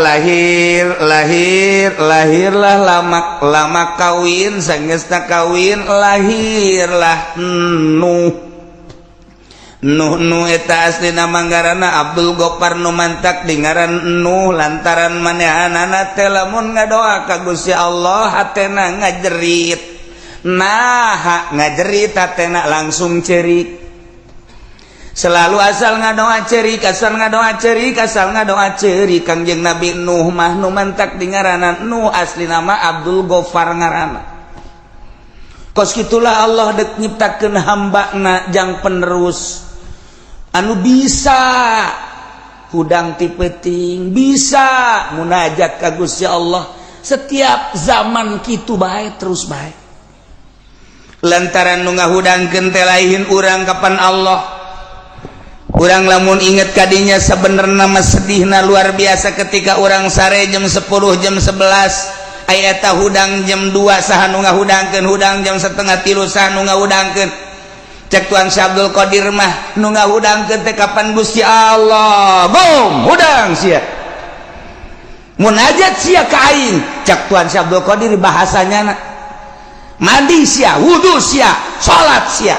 lahir lahir lahirlah lamak, lamak kawin, sanggeusna kawin lahirlah Nuh. Nuh Nuh eta aslina manggarana Abdul Gopar nu mantak di ngaran Nuh lantaran manehanana teh lamun ngadoa ka Gusti Allah hatena ngajerit. Nah ngajerit hatena langsung cerik. Selalu asal ngadoa cerik, asal ngadoa cerik, asal ngadoa cerik. Kangjeng Nabi Nuh mah nu mantak di ngaranan Nuh, asli nama Abdul Gofar ngaranna. Kos kitulah Allah dek nyiptakeun hambana jang penerus anu bisa hudang ti peuting, bisa munajat ka Gusti Allah setiap zaman. Kitu bae, terus bae, lantaran nu ngahudangkeun teh lain urang, kapan Allah. Urang lamun inget kadinya, sebenarnya mah sedihna luar biasa ketika urang sare jam 10, jam 11, aya eta hudang jam 2, saha nu ngahudangkeun? Hudang jam 2.30, saha nu ngahudangkeun? Cek Tuan Syekh Abdul Qadir mah, nu ngahudangkeun teh kapan Gusti Allah. Bom hudang sia, munajat sia ka aing, cek Tuan Syekh Abdul Qadir bahasanya na. Mandi sia, wudu sia, salat sia,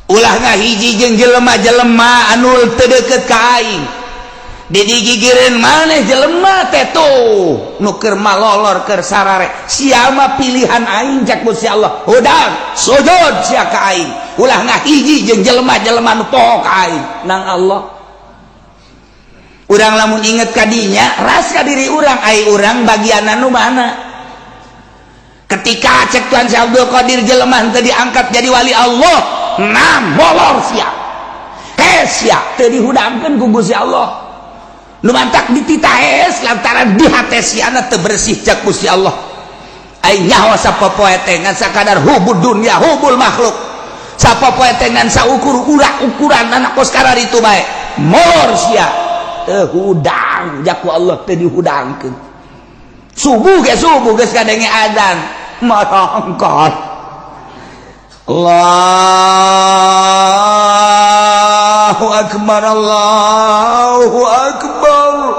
ulah ngahiji jeung jelema-jelema anu teu deukeut ka aing. Digigireun maneh jelema teh tuh nu keur malolor, keur sarare, sia mah pilihan aing, cek Gusti Allah. Hudang, sujud sia ka aing, ulah ngahiji jeung jelema-jelema nu poho ka aing nang Allah. Urang lamun inget kadinya, ras ka diri urang, ai urang bagian anu mana? Ketika cek Tuan Syekh Abdul Qadir, jelema teu diangkat jadi wali Allah, nam molor sia, hes sia, teu dihudangkeun ku Gusti Allah. Nu mantak dititahes lantaran di hate siana teu bersih, cek Gusti Allah. Ai nyaho sapopoe teh ngan sakadar hubud dunya, hubul makhluk. Sapopoe teh ngan saukur urak ukuran anak kos itu bae. Molor sia, teu hudang jaku Allah, teu dihudangkeun. Subuh ge, subuh geus kadenge adzan marongkot, Allahu akbar, Allahu akbar,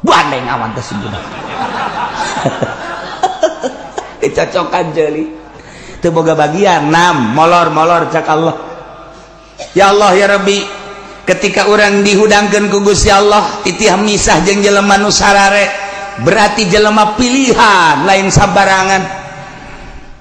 bandeng awan teh budak dicocokan jeli teu boga bagian. Nam molor-molor, cak Allah. Ya Allah, ya Rabbi. Ketika orang dihudangkeun ku Gusti Allah, titih misah jeung jelema nu sarare, berarti jelema pilihan, lain sabarangan.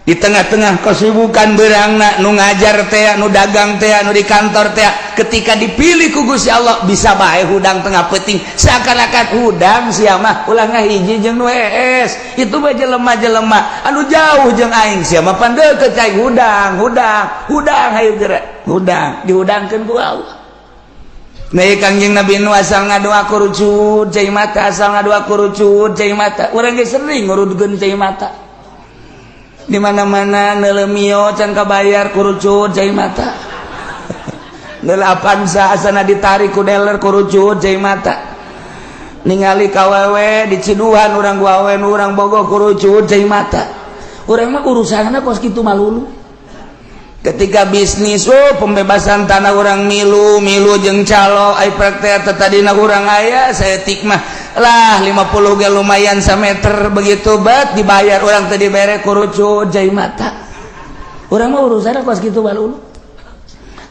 Di tengah-tengah kesibukan berangna, nu ngajar teh, nu dagang teh, nu di kantor teh, ketika dipilih ku Gusti Allah, bisa bae hudang tengah peuting, seakan-akan hudang sia mah, ulah ngahiji jeung nu hees, itu mah jelema-jelema anu jauh jeung aing, sia mah pan deukeut aing. Hudang, hudang, hudang, hayu geura hudang. Dihudangkeun ku Allah. Nah, Kangjeng Nabi nu asal ngadoa kurucut cai mata, asal ngadoa kurucut cai mata. Urang ge sering ngurudkeun cai mata di mana-mana. Neuleu Mio can kabayar, kurucut cai mata. Neuleu Avanza asana ditarik ku dealer, kurucut cai mata. Ningali kawewe di ciduhan urang, awewe nu urang bogoh, kurucut cai mata. Urang mah urusanna kos kitu malulu. Ketika bisnis, oh, pembebasan tanah, urang milu milu jeung calo. Ai praktek tadina urang aya saeutik mah lah, 50 ge lumayan sameter. Begitu bet dibayar, urang teu dibere, kurucut cai mata. Urang mah urusanna kos kitu balulu.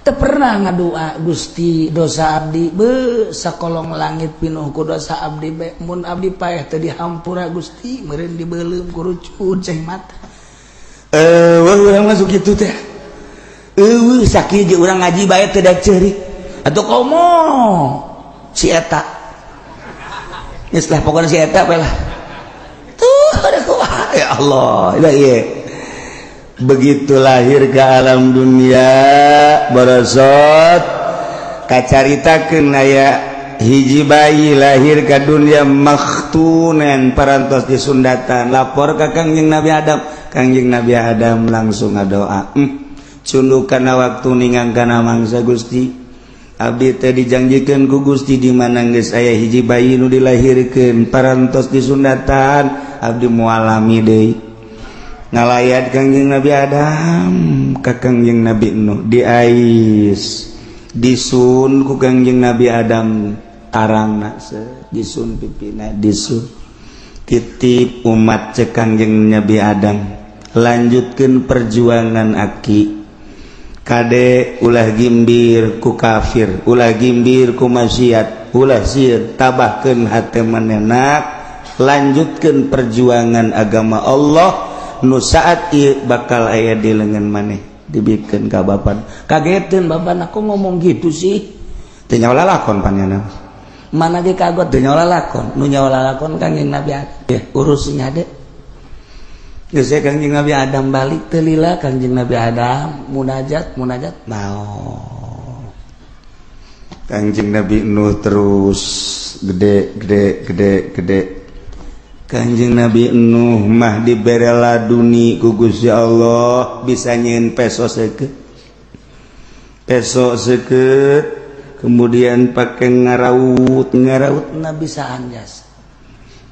Teu pernah ngadua, "Gusti, dosa abdi be sakolong langit pinuh ku dosa abdi be, mun abdi paeh teu dihampura Gusti, meureun dibeuleum," kurucut cai mata. Eh, urang masuk kitu teh. Eueuh, sakieu ge urang ngaji bae teu da ceurik atuh, komo si eta geus lah, pokoknya si eta we lah tuh. Ada kumaha, ya Allah ya, ieu begitu lahir ke alam dunia, borosot kacaritakeun aya hiji bayi lahir ke dunia makhtunen, parantos disundatan. Lapor ka Kangjeng Nabi Adam. Kangjeng Nabi Adam langsung ngadoa, cunduk kana waktu ningang kana mangsa, "Gusti, abdi teh dijanjikeun ku Gusti, di mana geus aya hiji bayi nu dilahirkeun parantos disundatan, abdi moal lami deui." Ngalayat Kangjeng Nabi Adam ka Kangjeng Nabi Nuh, diais, disun ku Kangjeng Nabi Adam tarangna, disun pipina, disun. "Titip umat," cek Kangjeng Nabi Adam, "lanjutkan perjuangan aki. Kade, ulah gimbir ku kafir, ulah gimbir ku maksiat, ulah sieun, tabahkeun hate manehna, lanjutkan perjuangan agama Allah nu saat ieu bakal aya di lengan maneh." Dibikeun ka bapak, kagetin bapak, aku ngomong gitu sih. Teu nyaho lalakon panjana mana ge kagot, teu nyaho lalakon. Nu nyaho lalakon Kangjeng Nabi Adam. Ya, urus nyade. Geus Kangjeng Nabi Adam balik, teu lila Kangjeng Nabi Adam munajat, munajat mau. Kangjeng Nabi Nuh terus gede, gede, gede, gede. Kanjeng Nabi Nuh mah dibere laduni ku Gusti Allah, bisa nyieun peso seukeut, peso seukeut, kemudian pakai ngaraut, ngaraut na bisa anjas.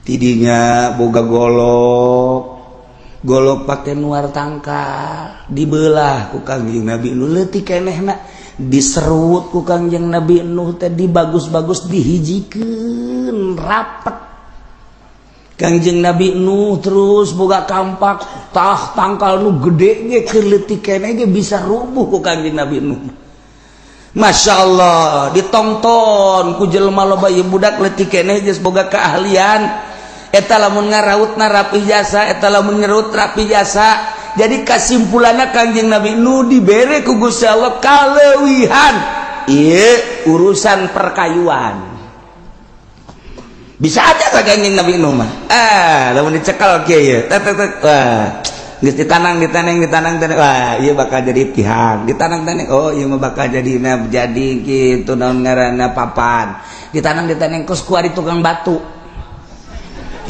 Tidinya boga golok, golok pakai nuar tangkal, dibelah ku Kangjeng Nabi Nuh, leutik kenehna diserut ku Kangjeng Nabi Nuh teh, dibagus-bagus, dihijikeun rapet. Kangjeng Nabi Nuh terus boga kampak, tah tangkal nu gede ge, keur leutik keneh ge bisa rubuh ku Kangjeng Nabi Nuh. Masya Allah, ditonton ku jelema loba. Ieu budak leutik keneh geus boga keahlian eta, lamun ngarautna rapi jasa, eta lamun ngerut rapi jasa. Jadi kesimpulannya, Kangjeng Nabi Nuh dibere ku Gusti Allah kaleuwihan ieu urusan perkayuan. Bisa aja ka Kangjeng Nabi Nuh mah. Ah, lamun dicekal kieu ye, tek tek tek, wah, geus ditanang, ditaneng, ditanang, taneng, wah, ieu bakal jadi tihang. Ditanang taneng, oh, ieu mah bakal jadi jadi kitu, naon ngaranna, papan. Ditanang ditaneng, kos kuari tukang batu.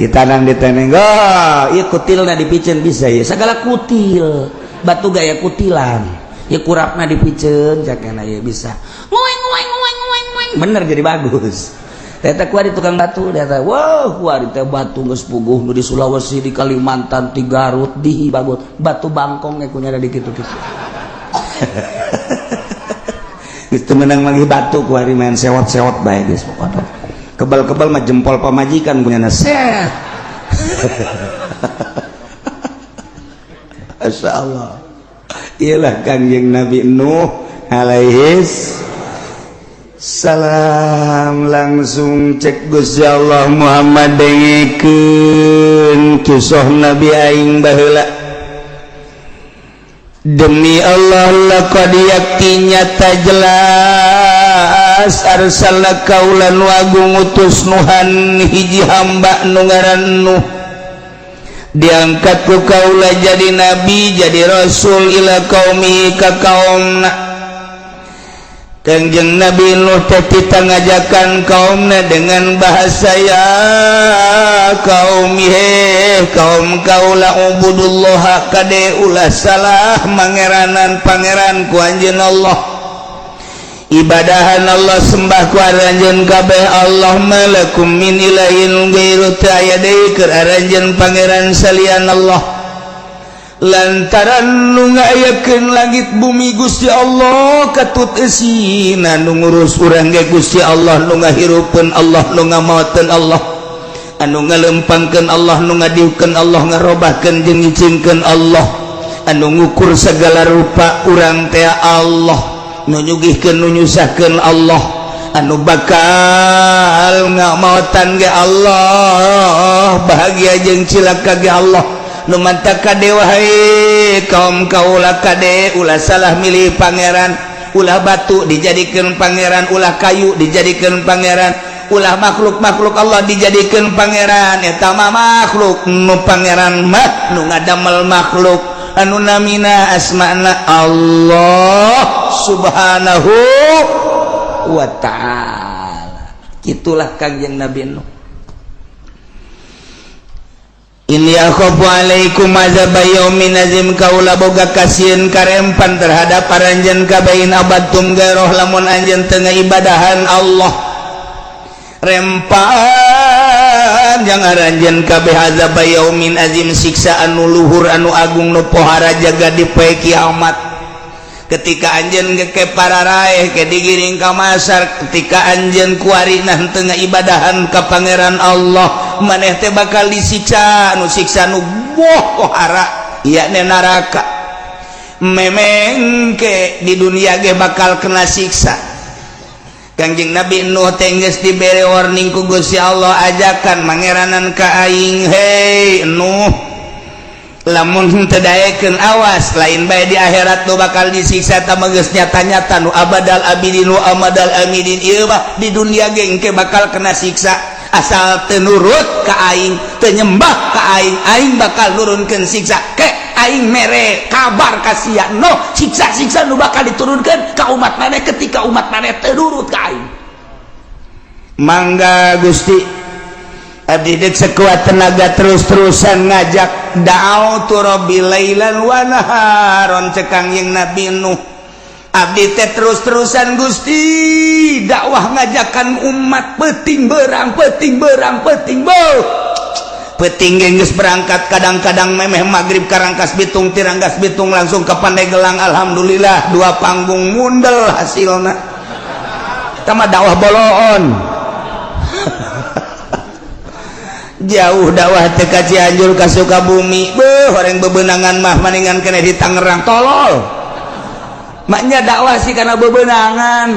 Ditanang ditaneng, oh, ieu kutilna dipiceun bisa ya, segala kutil batu gaya kutilan ya, kurapna dipiceun cakena ya bisa ngoeng ngoeng ngoeng ngoeng ngoeng, bener jadi bagus. Eta kuari tukang batu, eta wow, kuari teh batu geus puguh nu di Sulawesi, di Kalimantan, di Garut, di Bagut, batu bangkong ge kunyada di kitu-kitu. Geus teu meunang manggih batu kuari, main sewot-sewot bae geus pokona. Kebal-kebal mah jempol pamajikan punyana set. Masya Allah. Iyalah Kangjeng Nabi Nuh alaihis salam. Langsung cek Gusti Allah, "Muhammad, dengekeun kisah Nabi aing baheula. Demi Allah, laqad, yakti nyata jelas, arsalna, kaula nu agung utus, Nuhan, hiji hamba nu ngaran Nuh, diangkat ku kaula jadi nabi, jadi rasul, ila qaumi, ka kaumna." Kangjeng Nabi Nuh teh ngajakan kaumna dengan bahasa, "Ya kaum, he kaum kaula, ubudullah, kade ulah salah mangeranan pangeran ku anjeun Allah, ibadahan Allah, sembah ku aranjeun kabeh Allah. Malakum min ilahin ghairu, teu aya deui keur aranjeun pangeran salian Allah, lantaran nu ngayakeun langit bumi Gusti Allah, katut eusina, nu ngurus urang ge Gusti Allah, nu ngahirupeun Allah, nu ngamaoteun Allah, anu ngalempangkeun Allah, nu ngadiukeun Allah, ngarobahkeun jeung ngicingkeun Allah, anu ngukur segala rupa urang teh Allah, nu nyugihkeun, nu nyusahkeun Allah, anu bakal ngamaotan ge Allah, bahagia jeung cilaka ge Allah. Nu mantak kade, wahai kaum kaula, kade ulah salah milih pangeran, ulah batu dijadikan pangeran, ulah kayu dijadikan pangeran, ulah makhluk-makhluk Allah dijadikan pangeran. Eta mah makhluk, nu pangeran mah nu ngadamel makhluk, anu namina asmana Allah Subhanahu wa Ta'ala." Itulah Kangjeng Nabi Nuh. "Inni akhafu alaikum azab yaumin azim, kaula boga kasieun karempan terhadap aranjeun kabeh, in abadtum gairoh, lamun anjeun teu ibadahan Allah, rempan yang aranjeun kabeh azab yaumin azim, siksa anu luhur, anu agung, nu pohara jaga di poe kiamat." Ketika anjeun ke para raeh ke digiring ka masar, ketika anjeun kuari nah teu ibadahan ka pangeran Allah, maneh teh bakal disiksa, nu siksa nu boh pohara, yakni neraka. Memengke di dunia ge bakal kena siksa. Kangjeng Nabi Nuh teh geus dibere warning ku Gusti Allah, ajakan mangeranan ka aing, "Hei Nuh, Lamun teu daekeun, awas, lain bae di akhirat nu bakal disiksa, tah geus nyata-nyata nu abadal abidin wa amadal amidin. Ieu mah di dunia ge engke bakal kena siksa. Asal teu nurut ka aing, teu nyembah ka aing, aing bakal nurunkeun siksa. Ke aing mere kabar ka sia, no siksa-siksa nu bakal diturunkeun ka umat maneh ketika umat maneh teu nurut ka aing. Mangga Gusti, abdi dek sekuat tenaga terus-terusan ngajak. Da'autu rabbi lailan wa naharon, cek Kangjeng Nabi Nuh. Abdi teh terus-terusan, Gusti, dakwah ngajakan umat peting berang, peting berang, peting beuh peting geus berangkat. Kadang-kadang memeh maghrib ka Rangkas Bitung, ti Rangkas Bitung langsung ke Pandeglang. Alhamdulillah, dua panggung mundel hasilna sama dakwah boloon. Jauh dakwah teh ka Cianjur, ka Sukabumi. Beuh, orang bebenangan mah maningan kena di Tangerang, tolol maknya dakwah sih karena bebenangan.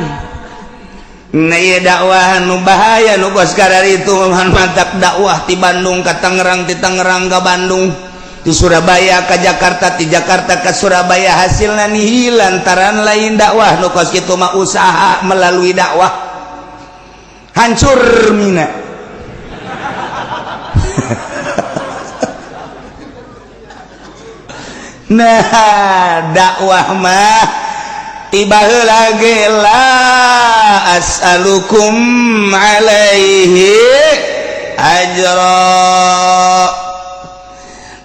Nah, iya, dakwah nu bahaya nu kos itu mantap. Dakwah di Bandung ke Tangerang, di Tangerang ke Bandung, di Surabaya ke Jakarta, di Jakarta ke Surabaya, hasilnya nihil lantaran lain dakwah nu kos kitu mah, usaha melalui dakwah. Hancur mina. Nah, dakwah mah tiba lagi la as'alukum alaihi ajra,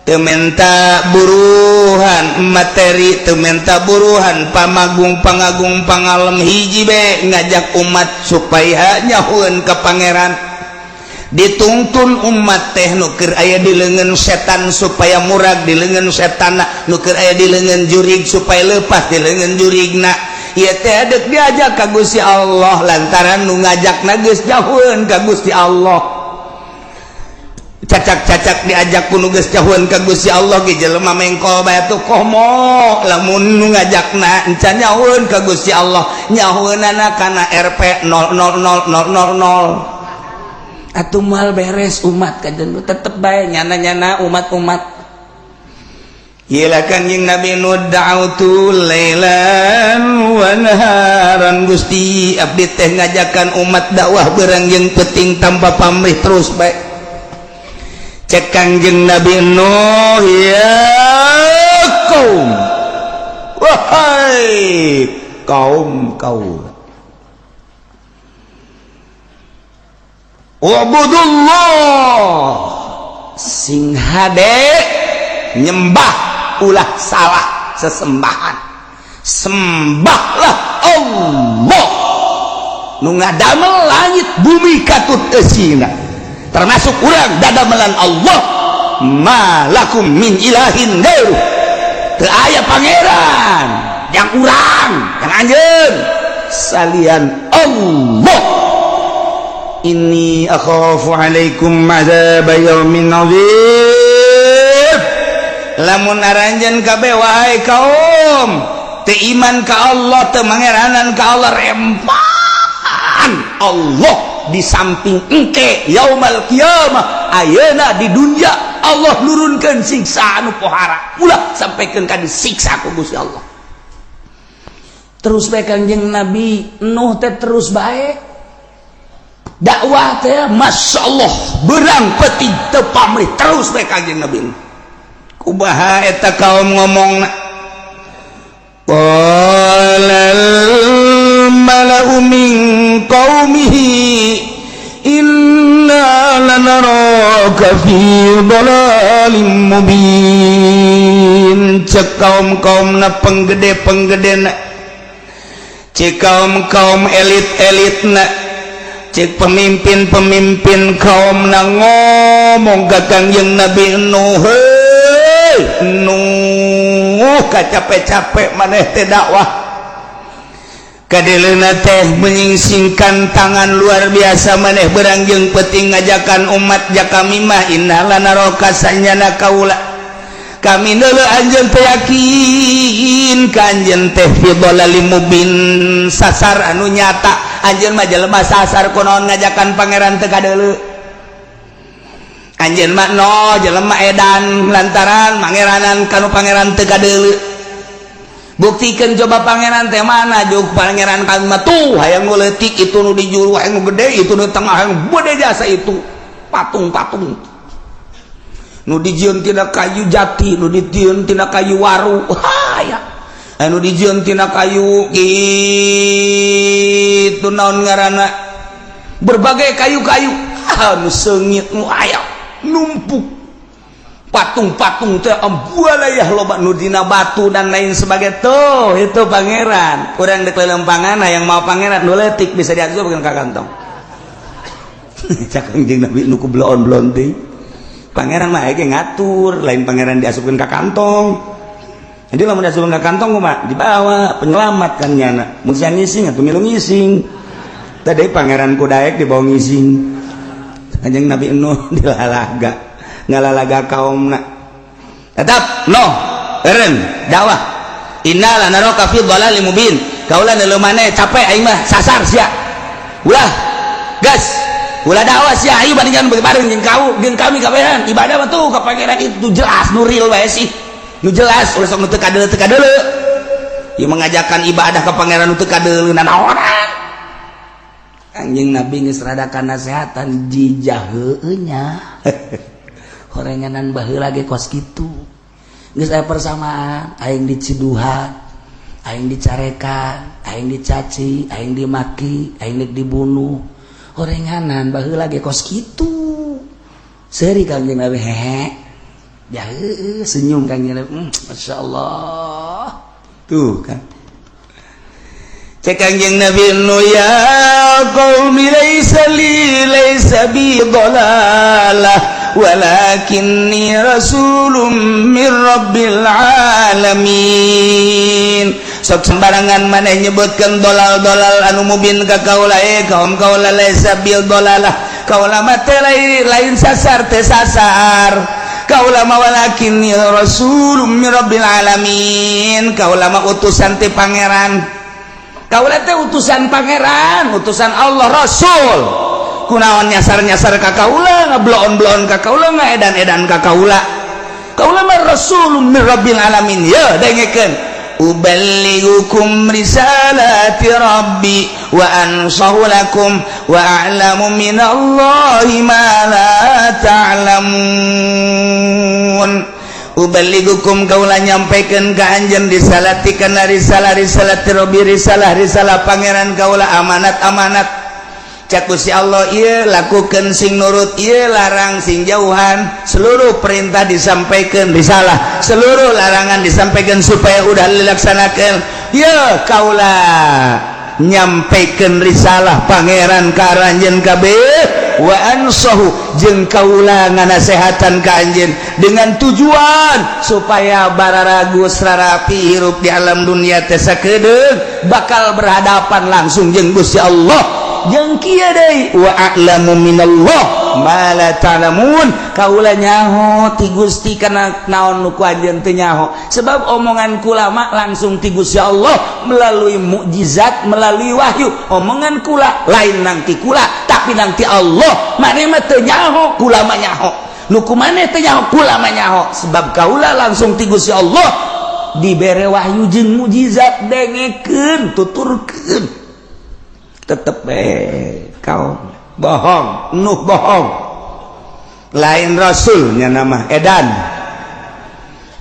teu menta buruhan materi, teu menta buruhan pamagung, pangagung, pangalem. Hiji be, ngajak umat supaya nyahueun ka Pangeran. Dituntun umat teh nu keur aya di leungeun setan supaya murag di leungeun setan, nu keur aya di leungeun jurig supaya lepas di leungeun jurigna. Ieu teh dek diajak ka Gusti Allah lantaran nu ngajakna geus jauheun ka Gusti Allah. Cacak-cacak diajak ku nu geus jauheun ka Gusti Allah ge jelema mengkol bae tuh. Komo lamun nu ngajakna encan nyahueun ka Gusti Allah, nyahueunana kana Rp 000000, atuh moal beres umat. Kajen tetep bae nyana-nyana umat-umat. Gila, Kanjeng Nabi Nuh, da'autu lailan wa naharan. Gusti, abdi teh ngajakan umat dakwah berang jeung penting tanpa pamrih, terus bae. Cek Kangjeng Nabi Nuh, ya kaum, wahai kaum kaum, ubudullah, sing hade nyembah, ulah salah sesembahan, sembahlah Allah nu ngadamel langit bumi katut eusina, termasuk urang dadamelan Allah. Malakum min ilahin gairu, teu aya pangeran yang urang, yang anjeun salian Allah. Inni akhafu alaikum adzab yaumin azim. Lamun aranjeun kabeh, wahai kaum, teu iman ka Allah, teu mangeranan ka Allah, rempan Allah di samping engke yaumal qiyamah, ayeuna di dunia Allah nurunkeun siksa anu pohara. Ulah sampaikan ka disiksa ku Gusti Allah. Terus bae Kangjeng Nabi Nuh teh, terus bae dakwah teh, Masya Allah, berang peti teu pamrih, terus bae Kangjeng Nabi. Kumaha eta kaum ngomong? Qalal mala'u min qaumihi inna lanaraka fi dhalalim mubin. Cek kaum-kaumna, penggede-penggedena, cek kaum-kaum elit-elitna, cek pemimpin-pemimpin kaum na ngomong ka Kangjeng Nabi Nuh, heuy Nuh, capek-capek maneh teh dakwah, kadeleuna teh menyingsingkan tangan luar biasa, maneh berang jeung peuting ngajakan umat. Jaka kami mah inna lanaraka, sanyana kaula, kami neuleuh anjeun teh, yakin ka anjeun teh fi dhalalim mubin, sasar anu nyata. Anjeun mah jelema sasar, kunaon ngajakan Pangeran teu kadeuleu? Anjeun mah no jelema edan lantaran mangeranan kanu pangeran teu kadeuleu. Buktikan coba pangeran teh mana? Juk pangeran kami mah tuh hayang nu leutik, itu nu di juru, hayang nu gede, itu nu tengah, hayang gede jasa itu patung-patung nu dijieun tina kayu jati, nu dijieun tina kayu waru, haya anu dijieun tina kayu gitu, naon ngaranna, berbagai kayu-kayu anu seungit nu aya numpuk patung-patung teh ambualayah loba nu dina batu dan lain sebagainya. Tuh, itu pangeran. Kurang dek lelempangan yang mau pangeran nu leutik bisa diasup ka kantong. Cak Kanjeng Nabi nu ku bloon-bloon teh, pangeran mah ge ngatur, lain pangeran diasupkeun ka kantong. Jadi lamun diasupkeun ka kantong mah dibawa penyelamat kan nyana. Mun sia ngising atuh milu ngising. Tadi pangeran kudaek dibawa ngising. Kanjeng Nabi Nuh dilalaga, ngalalaga kaumna tetap no eren dakwah. Inna lanaraka fi dhalalim mubin. Kaula nu maneh capek, aing mah sasar sia. Ulah gas, ulah dakwah sia. Ayo bandingkan bareng jeung kau jeung kami kabehan ibadah mah tuh ka pangeran itu jelas, nu real wae sih, nu jelas. Ulah sok nu teu kadeuleu, teu kadeuleu. Ieu mengajarkan ibadah ka pangeran nu teu kadeuleu nanaonan. Anjing Nabi geus rada nasehatan jijah heueuh nya. Horenganan baheula ge kos kitu. Geus aya persamaan, aing diciduhan, aing dicarekan, aing dicaci, aing dimaki, aing dek dibunuh. Horenganan baheula ge kos kitu. Seuri Kangjeng Nabi, hehe. Ya heueuh, senyum Kangjeng Nabi. Masya Allah. Tuh kan. Cek Kangjeng Nabi nu, ya qaumi, laisa li, laisa bi dhalalah, walakinni rasulun min rabbil alamin. Sok sembarangan maneh nyebutkeun dolal-dolal anu mubin ka kaula. Eh kaum kaula, laisa bil dolalah, kaula mah teh lain sasar, teh sasar kaula mah. Walakinni rasulun min rabbil alamin, kaula mah utusan ti pangeran. Kaula teh utusan pangeran, utusan Allah, rasul. Kunaon nyasar-nyasar ka kaula, ngebloon-bloon ka kaula, ngaedan-edan ka kaula? Kaula mah rasulun min rabbil alamin. Ya dengekeun, uballighukum risalati rabbi wa ansahu lakum wa a'lamu minallahi ma la ta'lamun. Uballighukum, kaula nyampaikan ka anjeun, risalati kana risalah, risalati rabbi, risalah risalah pangeran kaula, amanat amanat. Cak Gusti Allah, ieu lakukan sing nurut, ieu larang sing jauhan. Seluruh perintah disampaikan, risalah, seluruh larangan disampaikan supaya udah dilaksanakan. Ya kaula nyampaikan risalah pangeran ka aranjeun kabeh, wa ansahu, jeung kaula nganasehatan ka anjeun dengan tujuan supaya bararagus rarapi hirup di alam dunia teh sakedeung bakal berhadapan langsung jeung Gusti Allah. Jeung kieu deui, wa a'lamu minallah ma la ta'lamun, kaula nyaho ti Gusti kana naon nu ku anjeun teu nyaho, sebab omongan kula mah langsung ti Gusti Allah melalui mukjizat, melalui wahyu. Omongan kula lain nang ti kula, tapi nang ti Allah. Maneh mah teu nyaho, kula mah nyaho. Nu ku maneh teu nyaho, kula mah nyaho, sebab kaula langsung ti Gusti Allah dibere wahyu jeung mukjizat. Dengekeun, tuturkeun, tetep eh kau bohong. Nuh bohong, lain rasulnya, nama edan,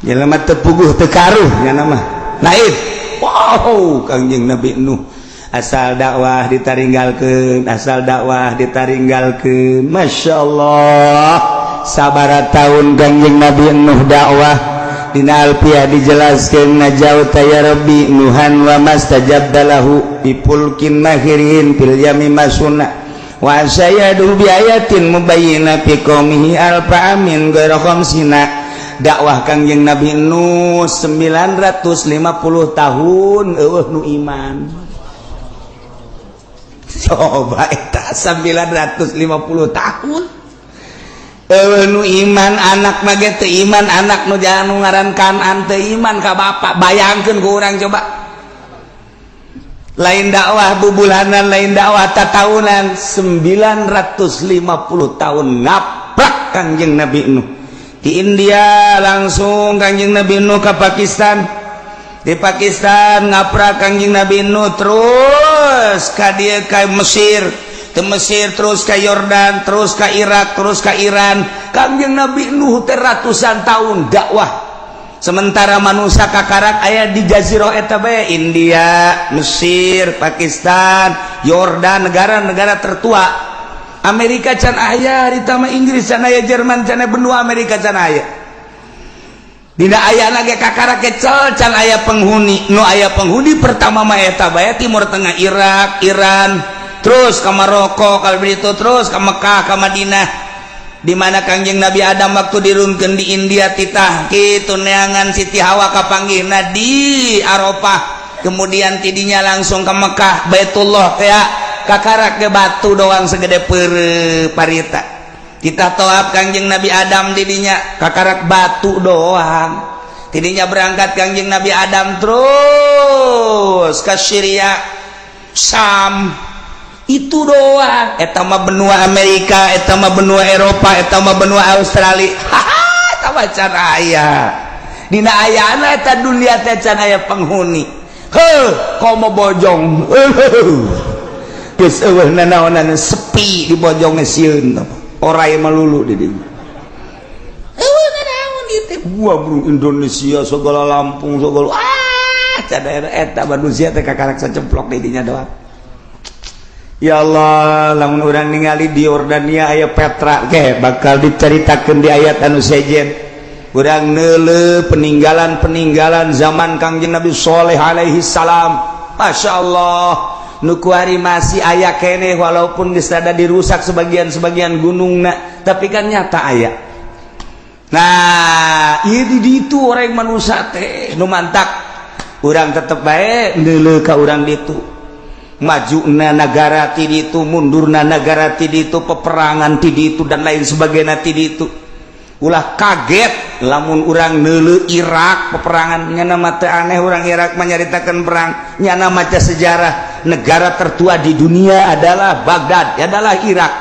jelema teu puguh teu karuh nya nama naif. Wow, Kangjeng Nabi Nuh asal dakwah ditaringgalkeun, asal dakwah ditaringgalkeun. Masya Allah, sabara tahun Kangjeng Nabi Nuh dakwah? Dina Alfiah dijelaskan, najauta ya Rabbi Nuhan wa mastajabta lahu bi fulkin mahirin fil yami masuna wa sayadu bi ayatin mubayyina fi qaumihi alfa amin ghaira khamsina. Dakwah Kangjeng Nabi Nuh 950 tahun, eueuh nu iman. Coba eta 950 tahun eueuh nu iman. Anak mah ge teu iman, anak nu jangan nu ngaran Kanan teu iman ka bapak. Bayangkeun ku urang coba, lain dakwah bubulanan, lain dakwah tatahunan, 950 tahun. Ngap. Ngaprak Kangjeng Nabi Nuh di India, langsung Kangjeng Nabi Nuh ke Pakistan. Di Pakistan ngaprak Kangjeng Nabi Nuh, terus ka dieu, ka Mesir, ke Mesir terus ke Yordan, terus ke Irak, terus ke Iran. Kangjeng Nabi Nuh teh ratusan tahun dakwah, sementara manusia kakarak aya di jazirah eta bae, India, Mesir, Pakistan, Yordan, negara-negara tertua. Amerika can aya harita mah, Inggris can aya, Jerman can aya, benua Amerika can aya. Dina aya lagi kakarak kecel, can aya penghuni. Nu aya penghuni pertama mah eta bae, Timur Tengah, Irak, Iran, terus ke Maroko, kalau begitu terus ke Mekah, ke Madinah, di mana Kangjeng Nabi Adam waktu dirunkeun di India, titah kitu neangan Siti Hawa, kapanggihna di Arafah. Kemudian tidinya langsung ke Mekah, Baitullah, kayak kakarak ke batu doang segede pere parita. Kita toab Kangjeng Nabi Adam didinya, kakarak batu doang. Tidinya berangkat Kangjeng Nabi Adam terus ke Syria, Sam, itu doang. Eta mah benua Amerika, eta mah benua Eropa, eta mah benua Australia. Haha, eta mah can aya. Dina ayana eta dunia teh can aya penghuni. Heuh, komo Bojong, geus eueuh nanaonan, sepi di Bojong, sieun orai melulu di dinya. Eueuh nanaon ieu teh. Gua bro, Indonesia segala, Lampung segala, ah, can eta manusia teh kakarak sacemplok di dinya doang. Ya Allah, lamun urang ningali di Yordania aya Petra ke, bakal diceritakan di ayat anu sejen. Urang neuleuh peninggalan-peninggalan zaman Kangjeng Nabi Soleh alaihi salam. Masya Allah, nu kuari masih aya keneh, walaupun geus rada dirusak sebagian-sebagian gunungna, tapi kan nyata aya. Nah, ieu di ditu orang manusia teh nu mantak urang tetep bae neuleuh ka urang ditu, maju na negara ti ditu, mundurna negara ti ditu, peperangan ti ditu, dan lain sebagainya ti ditu. Ulah kaget lamun urang neuleuh Irak peperangan. Nyana mah teu aneh urang Irak menyaritakan perang. Nyana maca sejarah, negara tertua di dunia adalah Baghdad, adalah Irak.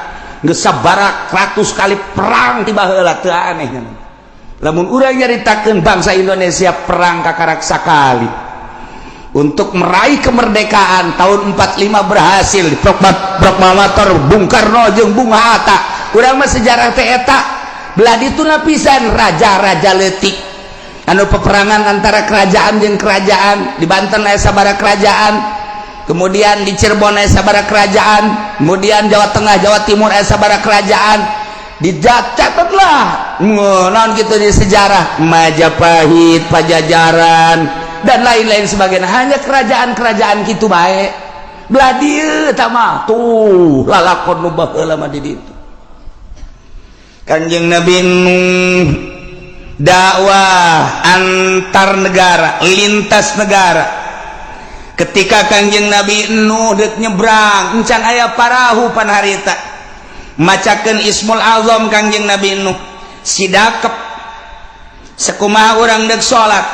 Geus sabarak ratus kali perang ti baheula, teu aneh nyana. Lamun urang nyaritakeun bangsa Indonesia perang kakarak sakali untuk meraih kemerdekaan tahun 45, berhasil di proklamator Bung Karno jeung Bung Hatta. Urang mah sejarah teh eta. Belah ditu pisan raja-raja leutik anu peperangan antara kerajaan jeung kerajaan. Di Banten aya sabaraha kerajaan, kemudian di Cirebon aya sabaraha kerajaan, kemudian Jawa Tengah, Jawa Timur aya sabaraha kerajaan. Dicatatlah naon gitu di sejarah Majapahit, Pajajaran, dan lain-lain sebagainya, hanya kerajaan-kerajaan gitu baik. Belah dieu mah tuh lalakon nu baheula mah di ditu. Kanjeng Nabi Nuh dakwah antar negara, lintas negara. Ketika Kanjeng Nabi Nuh dek nyebrang, encan aya parahu pan harita, macakeun Ismul Azam Kanjeng Nabi Nuh, sidakep sekumaha urang dek salat.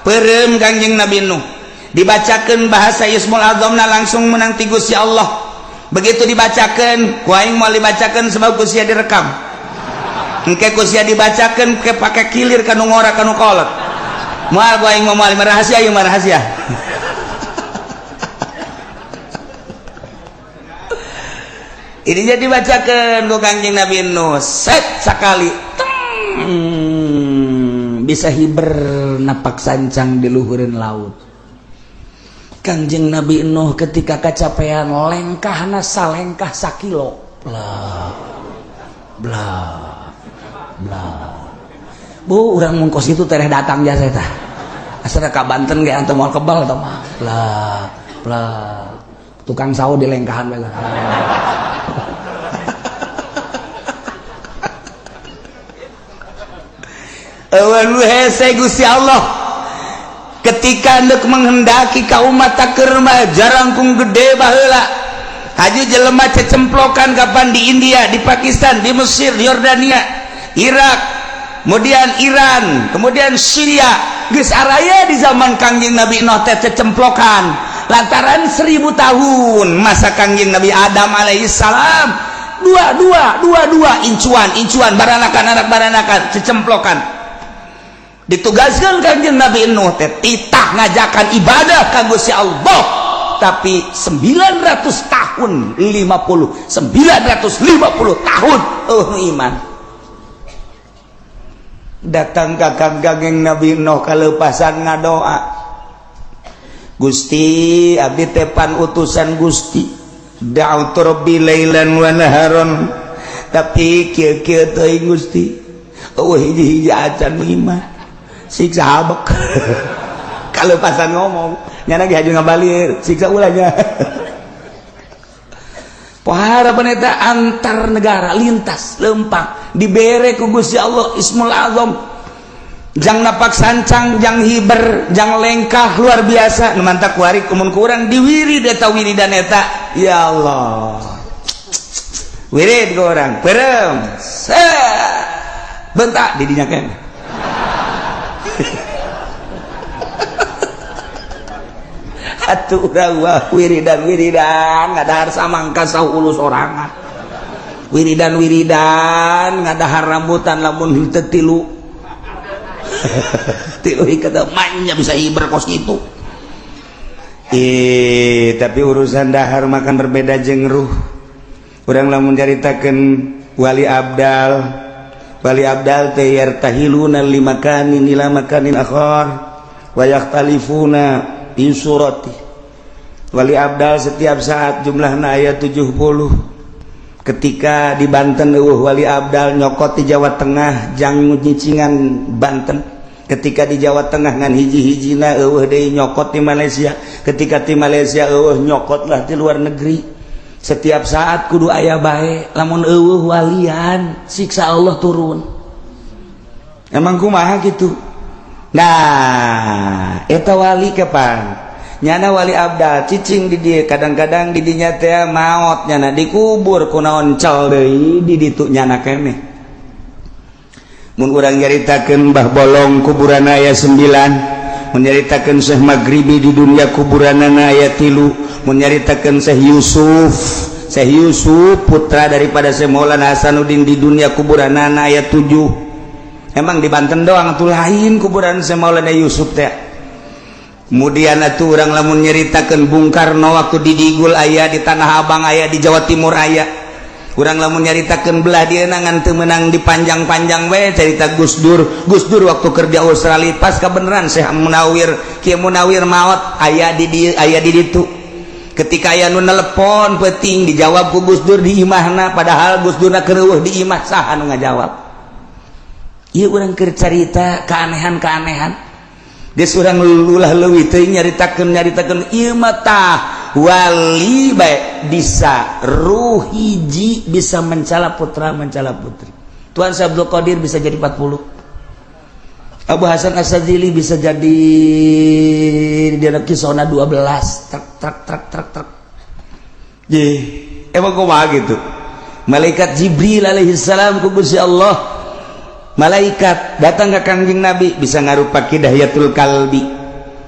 Perem Kanjeng Nabi Nuh, dibacakan bahasa Ismul Azamna, langsung menang ti Gusti Allah. Begitu dibacakan, ku aing mau dibacakan sebab ku sia direkam. Engke ku sia dibacakan ke pake kilir kanu ngora, kanu kolot. Moal ku aing mau, moal, rahasia ieu mah, rahasia. Ini jadi dibacakan ku Kanjeng Nabi Nuh, set sakali teng, bisa hiber napak sancang di luhureun laut. Kangjeng Nabi Nuh ketika kecapean, lengkahna salengkah sakilo, bla bla bla. Bu, urang mun kos itu tereh datang jasa eta, asal ka Banten ge antum moal kebal tah mah. Bla bla, tukang sawo di lengkahan bae. Eueun hese Gusti Allah ketika ndek menghendaki ka umat taker mah jarangkung gede baheula. Haju jelema cecemplokan kapan di India, di Pakistan, di Mesir, di Yordania, Irak, kemudian Iran, kemudian Syria. Geus araya di zaman Kangjeng Nabi Nuh teh cecemplokan, lantaran 1000 tahun masa Kangjeng Nabi Adam alaihi salam. Dua dua dua dua, incuan incuan, baranakan anak baranakan, cecemplokan. Ditugaskan Kanjeng Nabi Nuh teh titah ngajakan ibadah ka Gusti Allah, tapi 900 tahun 50, 950 tahun, oh, iman datang ka Kangjeng Nabi Nuh, kalepasan ngadoa, "Gusti, abdi tepan utusan Gusti, da'autu rabbi lailan wa naharon, tapi kieu kieu teuing Gusti, euweuh hiji-hiji acan iman, siksa habek." Kalepasan ngomong nyana ge haju ngabalir, siksa ulahnya. Pohara peneta antar negara lintas lempang dibere ku Gusti Allah Ismul Azam, jang napak sancang, jang hiber, jang lengkah luar biasa. Nu mantak kuari kumun kurang diwirid eta wiridan eta, ya Allah, wirid ke orang perem bentak di dinya keneh. Atuh urang wah wiridan wiridan ngadahar samangka sahu ulus sorangan, wiridan wiridan ngadahar rambutan lamun henteu tilu tilu ikat manya bisa hiber kos gitu. Eh, tapi urusan dahar makan berbeda jeung ruh. Urang lamun caritakeun wali abdal, wali abdal teh yartahiluna limakanin ila makanin akhar wa yakhtalifuna fi surati. Wali abdal setiap saat jumlahna aya 70. Ketika di Banten euweuh wali abdal, nyokot di Jawa Tengah jang nyicingan Banten. Ketika di Jawa Tengah ngan hiji-hijina euweuh deui, nyokot di Malaysia. Ketika di Malaysia euweuh, nyokot lah di luar negeri. Setiap saat kudu aya bae. Lamun euweuh walian, siksa Allah turun. Emang kumaha gitu? Nah, eta wali kapan nyana wali abdal cicing di dieu, kadang-kadang di dinya teh maot nyana, dikubur, kunaon cal deui di ditu nyana keneh. Mun urang nyaritakeun Mbah Bolong, kuburan aya 9. Mun nyaritakeun Syekh Maghribi, di dunia kuburanana aya 3. Mun nyaritakeun Syekh Yusuf, Syekh Yusuf putra daripada Syekh Maulana Hasanuddin, di dunia kuburanana aya 7. Emang di Banten doang tuh lain kuburan Syekh Maulana Yusuf teh. Kemudian atuh urang lamun nyaritakeun Bung Karno, waktu di Digul aya, di Tanah Abang aya, di Jawa Timur aya. Urang lamun nyaritakeun belah dia ngan teu meunang dipanjang-panjang we cerita Gus Dur. Gus Dur waktu kerja Australia, pas kebenaran Syekh Munawir, Kiai Munawir maot, aya di dieu, aya di ditu. Ketika aya nu nelepon penting, dijawab ku Gus Dur di imahna, padahal Gus Dur keur euweuh di imah. Saha nu ngajawab? Ieu urang keur carita keanehan-keanehan geus, urang ulah leuwih teuing nyaritakeun nyaritakeun ieu mah. Tah, wali bae bisa ruh hiji bisa mencala putra, mencala putri. Tuan Syekh Abdul Qadir bisa jadi 40, Abu Hasan Asy-Syadzili bisa jadi di kisona 12, truk truk truk truk truk. Ye, emang kumaha gitu? Malaikat Jibril alaihi salam ku Gusti Allah, malaikat datang ke Kangjeng Nabi bisa ngarupa Ki Dihyatul Kalbi,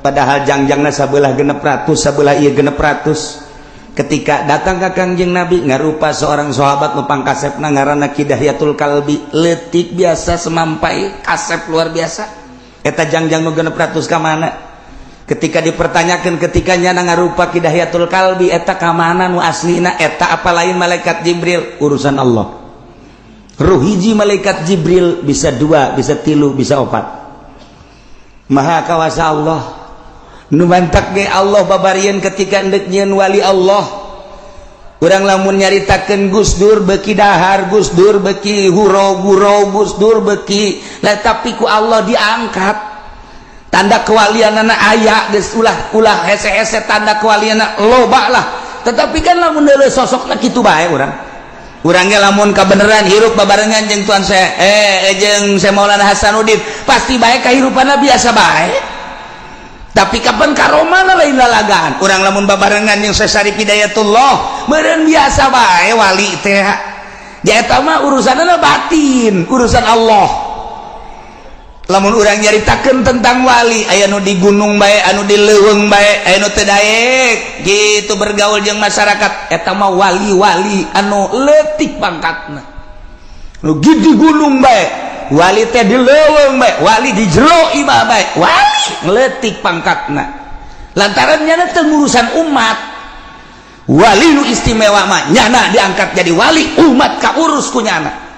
padahal jangjangna sabelah 600, sabelah ieu 600. Ketika datang ke Kangjeng Nabi ngarupa seorang sahabat nu pangkasepna, ngaranna Ki Dihyatul Kalbi, leutik biasa semampai, kasep luar biasa. Eta jangjang nu 600 ka mana? Ketika dipertanyakan, ketika nyana ngarupa Ki Dihyatul Kalbi, eta ka mana nu aslina? Eta apa lain malaikat Jibril? Urusan Allah. Ruh hiji malaikat Jibril bisa dua, bisa tilu, bisa opat. Maha kawasa Allah. Nu mantak ge Allah babarian ketika endek nyieun wali Allah. Urang lamun nyaritakeun Gus Dur beki dahar, Gus Dur beki huro guro, Gus Dur beki lah, tapi ku Allah diangkat. Tanda kewalianana aya geus, ulah ulah hese-hese, tanda kewalianana loba lah. Tetapi kan lamun deuleu sosokna kitu bae urang. Urangnya lamun kebenaran hirup babarengan jeung tuan saya, jeung saya Maulana Hasanuddin, pasti baik kehidupannya biasa baik. Tapi kapan karomana lain lalagaan. Urang lamun babarengan jeung Syekh Syarif Hidayatullah meureun biasa bae wali teh. Dia eta mah urusanna batin, urusan Allah. Lamun urang nyaritakeun tentang wali, aya nu di gunung bae, anu di leuweung bae, aya nu teu daek gitu bergaul jeung masyarakat. Eta mah wali-wali anu leutik pangkatna. Nu di gunung bae, wali teh di leuweung bae, wali di jero imah bae, wali leutik pangkatna. Lantaran nyana teu ngurusan umat. Wali nu istimewa mah nyana diangkat jadi wali, umat kaurus ku nyana.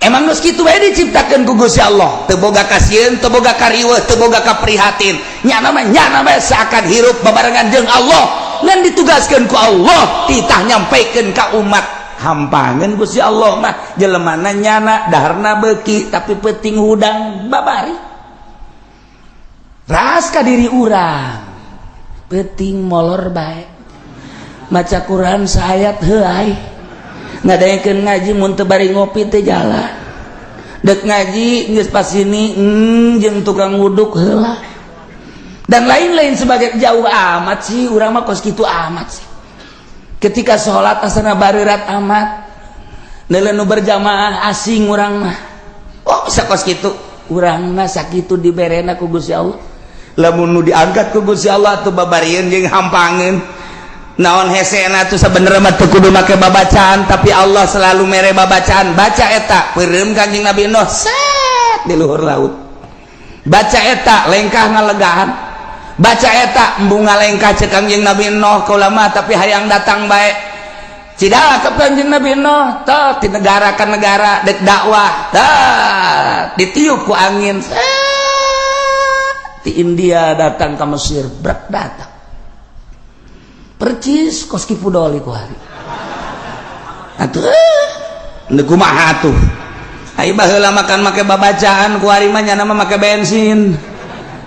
Emang geus kitu bae diciptakeun ku Gusti Allah, teu boga kasieun, teu boga kariweuh, teu boga kaprihatin. Nyana mah nyana bae seakan hirup babarengan jeung Allah, ngan ditugaskeun ku Allah titah nyampaikeun ka umat. Hampangeun Gusti Allah mah jelemana nyana daharna beuki tapi peuting hudang babari. Ras ka diri urang. Peuting molor bae. Maca Quran saayat heuay. Ngadaekeun ngaji mun teu bari ngopi teu jalan. Dek ngaji geus pas ini jeung tukang wuduk heula. Dan lain-lain sebagai jauh amat sih urang mah kos kitu amat sih. Ketika sholat asana bareurat amat. Neuleuh nu berjamaah asing urang mah. Oh bisa kos kitu. Urang mah sakitu diberena ku Gusti Allah. Lamun nu diangkat ku Gusti Allah atuh babarieun jeung hampangeun. Naon hesena tuh sebenarnya mah teu kudu make babacaan, tapi Allah selalu mere babacaan. Baca eta peureum Kanjeng Nabi Nuh set di luhur laut. Baca eta lengkah ngalegahan. Baca eta embung ngalengkah ceuk Kanjeng Nabi Nuh kaula mah tapi hayang datang bae. Cida ka Kanjeng Nabi Nuh tah di negara ka negara dek dakwah tah ditiup ku angin set di India datang ke Mesir brek datang. Percis kos Ki Fudoli ku hari. Atuh nu kumaha atuh. Ai baheula makan make babacaan ku hari mah nyana mah make bensin.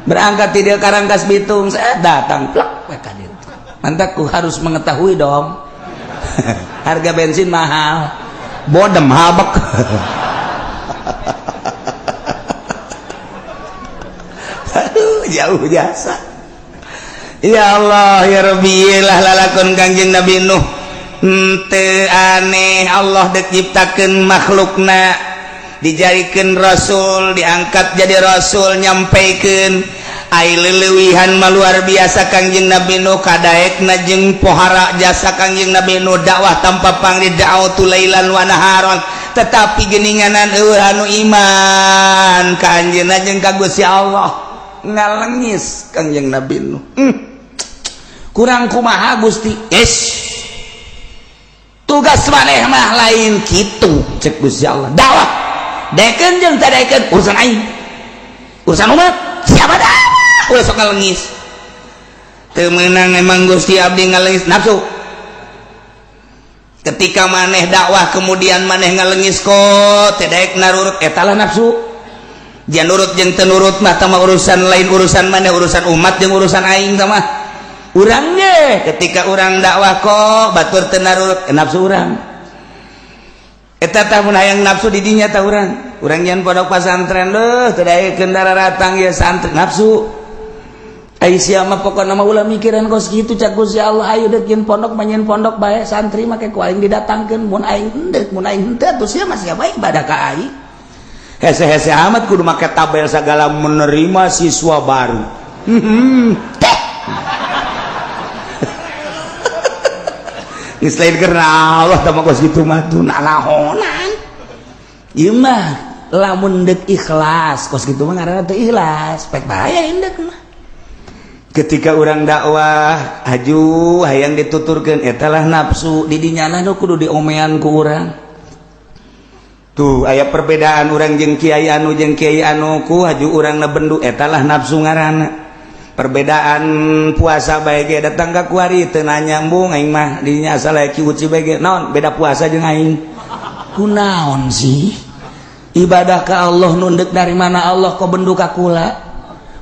Berangkat ti dieu Karangkas Bitung, set datang plak we ka dieu. Mantak ku harus mengetahui dong. Harga bensin mahal. Bodem habek. Aduh, jauh jasa. Ya Allah ya Rabbi lah lalakon Kangjeng Nabi Nuh. Henteu aneh Allah dek nyiptakeun makhlukna, dijadikeun rasul, diangkat jadi rasul, nyampaikeun ai leulewihan mah luar biasa Kangjeng Nabi Nuh kadaekna jeung pohara jasa Kangjeng Nabi Nuh dakwah tanpa pangli da'watu lailan wa naharon, tetapi geuninganan eueuh anu iman ka anjeunna jeung ka Gusti Allah ngalengis Kangjeng Nabi Nuh. Kurang kumaha Gusti? Yes. Tugas maneh mah lain kitu cek Gusti Allah. Dakwah daekeun jeung teu daekeun urusan aing. Urusan umat siapa dakwah? Ulah sok ngalengis. Teu meunang emang Gusti abdi ngalengis nafsu. Ketika maneh dakwah kemudian maneh ngalengis kok teu daek narurut eta lah nafsu. Jangan nurut jeung teu nurut mah tah urusan lain urusan maneh, urusan umat jeung urusan aing tah mah. Urang ge ketika urang dakwah kok batur teu narurut nafsu urang. Eta tah mun hayang nafsu di dinya tah urang. Urang nyeun pondok pasantren leuh teu daekeun daratang ieu santri nafsu. Ai sia mah pokona mah ulah mikiran kos kitu cak Gusti Allah ayo deuk nyeun pondok mah nyeun pondok bae santri mah ku aing didatangkeun mun aing henteu mun aing henteu atuh sia mah sia bae ibadah ka aing. Hese-hese amat kudu make tabel segala menerima siswa baru. Teh. Geus lain karena Allah tah mah kos kitu mah tuh nalahonan. Ieu mah lamun deuk ikhlas kos kitu mah ngaranna teu ikhlas, pek bahaya indeuk mah. Ketika urang dakwah haju hayang dituturkeun eta lah nafsu di dinya nu kudu diomean ku urang. Tuh aya perbedaan urang jeung kiai anu jeung kiai anu ku haju urang na bendu eta lah nafsu ngaranna. Perbedaan puasa bae ge datang ka kuari teu nanya embung aing mah dinya asal aya ki uci bae ge naon beda puasa jeung aing. Kunaon sih? Ibadah ka Allah nunduk dari mana Allah kok bendu ka kula?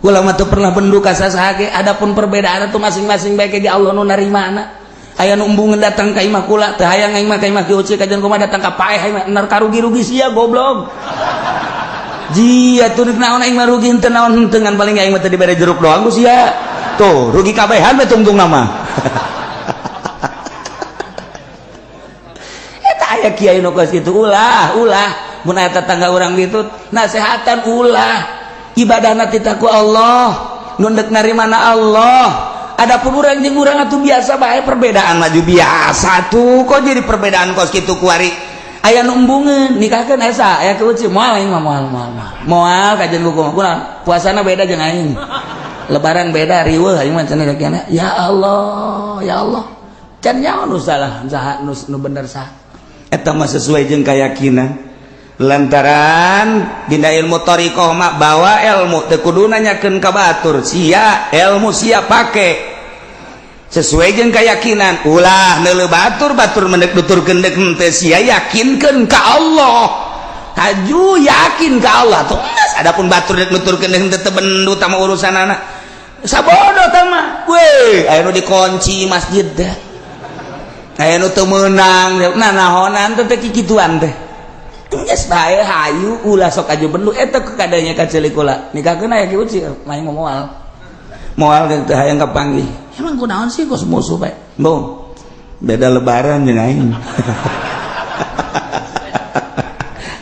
Kula mah teu pernah bendu ka sasaha ge. Adapun perbedaan itu masing-masing bae ge Allah nu narimana. Aya nu embungeun datang ka imah kula teu hayang aing mah ka imah ki uci kajian kumaha datang ka paeh aing mah nar karugi-rugi sia goblok. Jia tuh naon aing mah rugi henteu naon henteu ngan paling aing mah teu dibere jeruk doang ku sia. Tuh rugi kabehan we tungtung nama. Eta aya kiai nu kos kitu ulah ulah mun aya tetangga urang ditu nasehatan ulah. Ibadahna titah ku Allah, nu ndek narimana Allah. Adapun urang jeung urang atuh biasa bae, perbedaan maju biasa tuh. Kok jadi perbedaan kos kitu kuari? Aya nu embungeun nikahkeun esa aya keuci, moal aing mah, moal, moal, moal, moal kajian buku kunaon, puasana beda jeung aing, lebaran beda, riweuh aing mah cenah. Ya Allah, ya Allah, can nyaho nu salah saha, nu bener saha. Eta mah sesuai jeung keyakinan, lantaran dina ilmu thariqah mah bawa ilmu teu kudu nanyakeun ka batur. Sia ilmu sia pake sesuai jeung keyakinan, ulah neuleuh batur. Batur mendek nuturkeun deuk henteu, sia yakinkeun ka Allah, haju yakin ka Allah tuh. Adapun batur dek nuturkeun deuk henteu, teu bendu tama urusanana, sabodo tama we. Aya nu dikunci masjid teh, aya nu teu meunang, nah nahonan teh teh kikituan teh. Geus bae, hayu, ulah sok aju bendu eta kadanya ka ceulik kula nikahkeun aya kieu sih main moal moal teh hayang kapanggih. Emang kunaon sih kos musuh bae? Bung, beda lebaran jeung aing.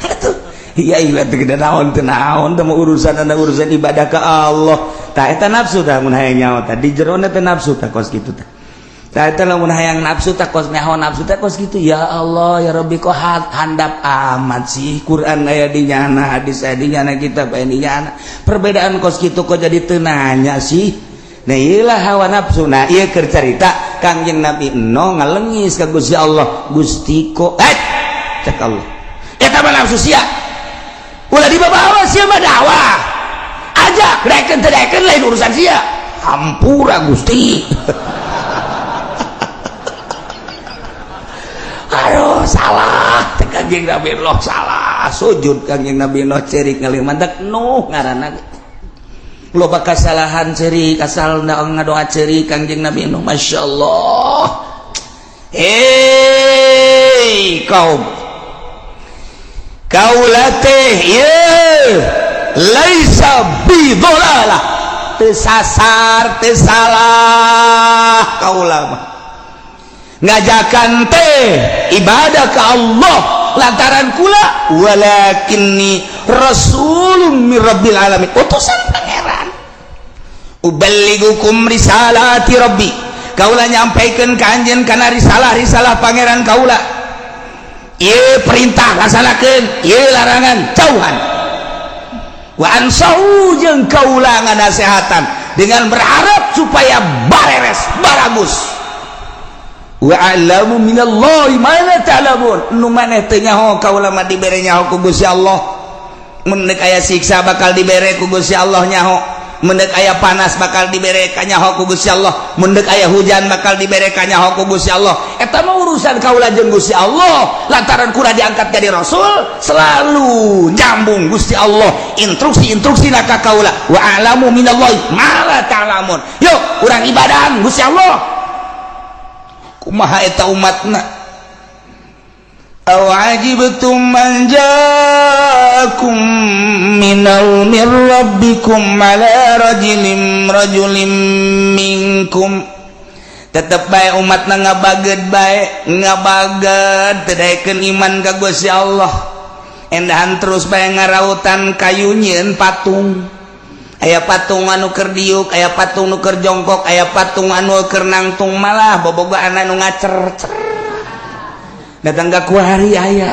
Atuh iya iya teh gede naon teh, naon teh, urusan anda urusan ibadah ke Allah. Tah, eta nafsu tah. Mun hayang nyaho tah di jerona teh nafsu tah kos kitu tah. Tah, eta lamun hayang nafsu tah kos nyaho nafsu teh kos kitu. Ya Allah, ya Rabbi, kok handap amat sih? Quran aya di nyana, hadis aya di nyana, kitab aya di nyana, perbedaan kos kitu kok jadi teu nanya sih? Nah, iyalah hawa nafsu. Nah, ieu keur carita Kangjeng Nabi Nuh ngalengis ka Gusti Allah, "Gusti, kok?" Eh, cek Allah, eta mah nafsu sia, ulah dibawa. Sia mah dakwah aja, daekeun teu daekeun lain urusan sia. Hampura, Gusti. Aduh, salah teh Kangjeng Nabi Nuh, salah. Sujud Kangjeng Nabi Nuh, cerik ngalih mantak Nuh ngaranna loba kasalahan, cerik asal ngadoa, cerik Kangjeng Nabi Nuh. Masya Allah. Hei kaum, kaula teh ye laisa bi dhalalah, teu sasar, teu salah. Kaula mah ngajakan teh ibadah ke Allah lantaran kula walakinni rasulun min rabbil alamin, utusan Pangeran. Uballigukum risalati rabbi, kaula nyampaikan ka anjeun kana risalah-risalah Pangeran kaula. Ieu perintah laksanakeun, ieu larangan jauhan. Wa ansahu, jeung kaula nganasehatan dengan berharap supaya bareres, baragus. Wa a'lamu minallahi ma la ta'lamun, nu maneh teu nyaho kaula mah dibere nyaho ku Gusti Allah. Mun deuk aya siksa bakal dibere ku Gusti Allah nyaho, mun deuk aya panas bakal dibere kanyaho ku Gusti Allah, mun deuk aya hujan bakal dibere kanyaho ku Gusti Allah. Eta mah urusan kaula jeung Gusti Allah, lantaran kula diangkat jadi rasul selalu nyambung Gusti Allah instruksi-instruksi ka kaula. Wa a'lamu minallahi ma la ta'lamun. Yuk, urang ibadahan Gusti Allah. Kumaha eta umatna? Aw ajibtum man ja'akum minal min rabbikum ala rajulin minkum. Tetep bae umatna ngabaged bae, ngabaged, teu daekeun iman ka Gusti Allah. Endahan terus bae ngarautan kayu, nyieun patung. Aya patung anu keur diuk, aya patung nu keur jongkok, aya patung anu keur nangtung, malah bobogohan anu ngacer datang ke kuari aya.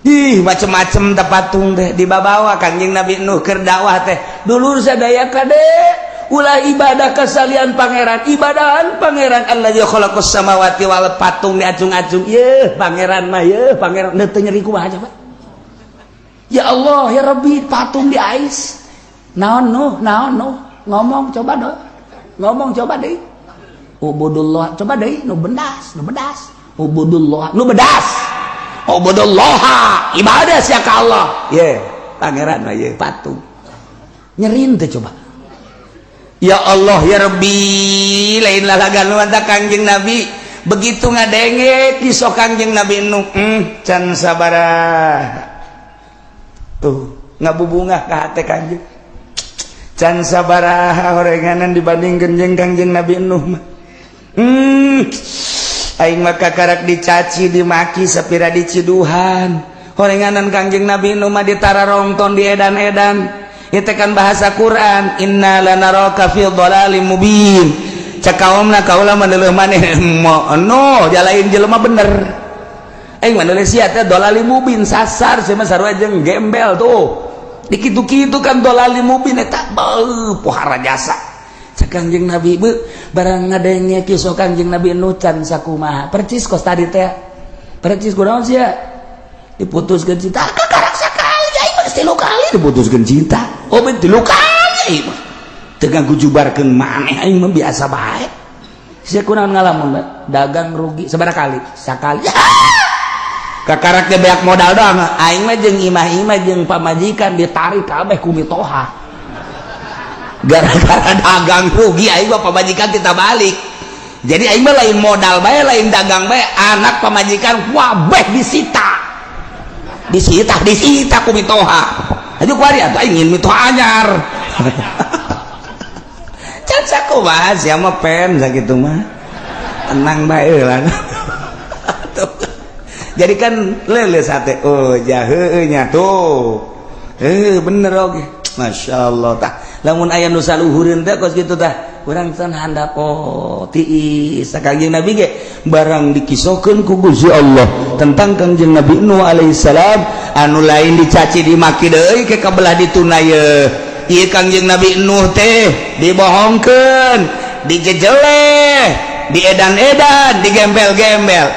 Ih, macem-macem teh patung teh dibabawa. Kangjeng Nabi Nuh keur dakwah teh, "Dulur sadaya, kade, ulah ibadah kasalian Pangeran, ibadahan Pangeran allazi khalaqas samawati wal." Patung diacung-acung, "Ye Pangeran mah, ye Pangeran." Teu nyeri kumaha coba? Ya Allah, ya Rabbi, patung di ais. Naon, Nuh? Naon, Nuh? Ngomong coba dong, ngomong coba deh. Ubudullah coba deh. Nu bendas, nu bedas. Ubudullah, nu bedas. Ubudullah, ibadah sia ka Allah. Ye Pangeran mah, ye patung. Nyerin teh coba? Ya Allah, ya Rabbi, lain lalagan lu. Kangjeng Nabi begitu ngadenge kisah Kangjeng Nabi Nuh, can sabaraha tuh ngabubungah ka hate Kangjeng, can sabaraha horenganan dibandingkeun jeung Kangjeng Nabi Nuh mah. Aing mah kakarak dicaci, dimaki, sapira diciduhan. Horenganan Kangjeng Nabi Nuh mah ditararongton, di edan-edan. Ieu teh kan bahasa Quran, inna lanaraka fi dhalalim mubin. Cek kaumna, kaula mah neuleuh maneh no jalain jelema bener. Aing mah neuleuh sia teh dhalalim mubin, sasar sia mah, sarua jeung gembel tuh. Dikitu-kitu kan dhalalim mubin eta, beuh, pohara jasa. Cek Kangjeng Nabi, beuh, barang ngadenge kisah Kangjeng Nabi Nuh can sakumaha. Percis kos tadi teh. Percis kunaon sia? Diputuskeun cinta kakarak sakali, aing mah geus tilu kali diputuskeun cinta. Oh, ben tilu kali aing mah. Teu ngagujubarkeun maneh, aing mah biasa bae. Sia kunaon ngalamun, dagang rugi sabaraha kali? Sakali. Kakarak teh beak modal doang. Aing mah jeung imah-imah jeung pamajikan ditarik kabeh ku mitoha. Gara-gara dagang rugi aing mah pamajikan kita balik. Jadi aing mah lain modal bae, lain dagang bae, anak, pamajikan wabeh disita. Disita, disita ku mitoha. Aja kuari atuh aing ingin mitoha anyar. Can sakumaha sia mah pen sakitu mah. Tenang bae lah. Jadi kan lele sate, oh jahe nya tuh, eh, bener, oke, masya Allah. Tah, lamun aya nu saluhureun teh kos kitu, tah urang can handap. Oh, tiis Kangjeng Nabi ge barang dikisokeun ku Gusti Allah tentang Kangjeng Nabi Nuh alaihissalam, anu lain dicaci dimaki deui ke kabelah dituna ye. Ieu Kangjeng Nabi Nuh teh dibohongkeun, dijejeleh, diedan-edan, digembel-gembel,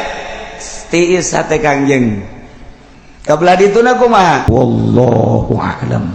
tiis hate Kangjeng. Kabelah dituna kumaha, wallahu a'lam.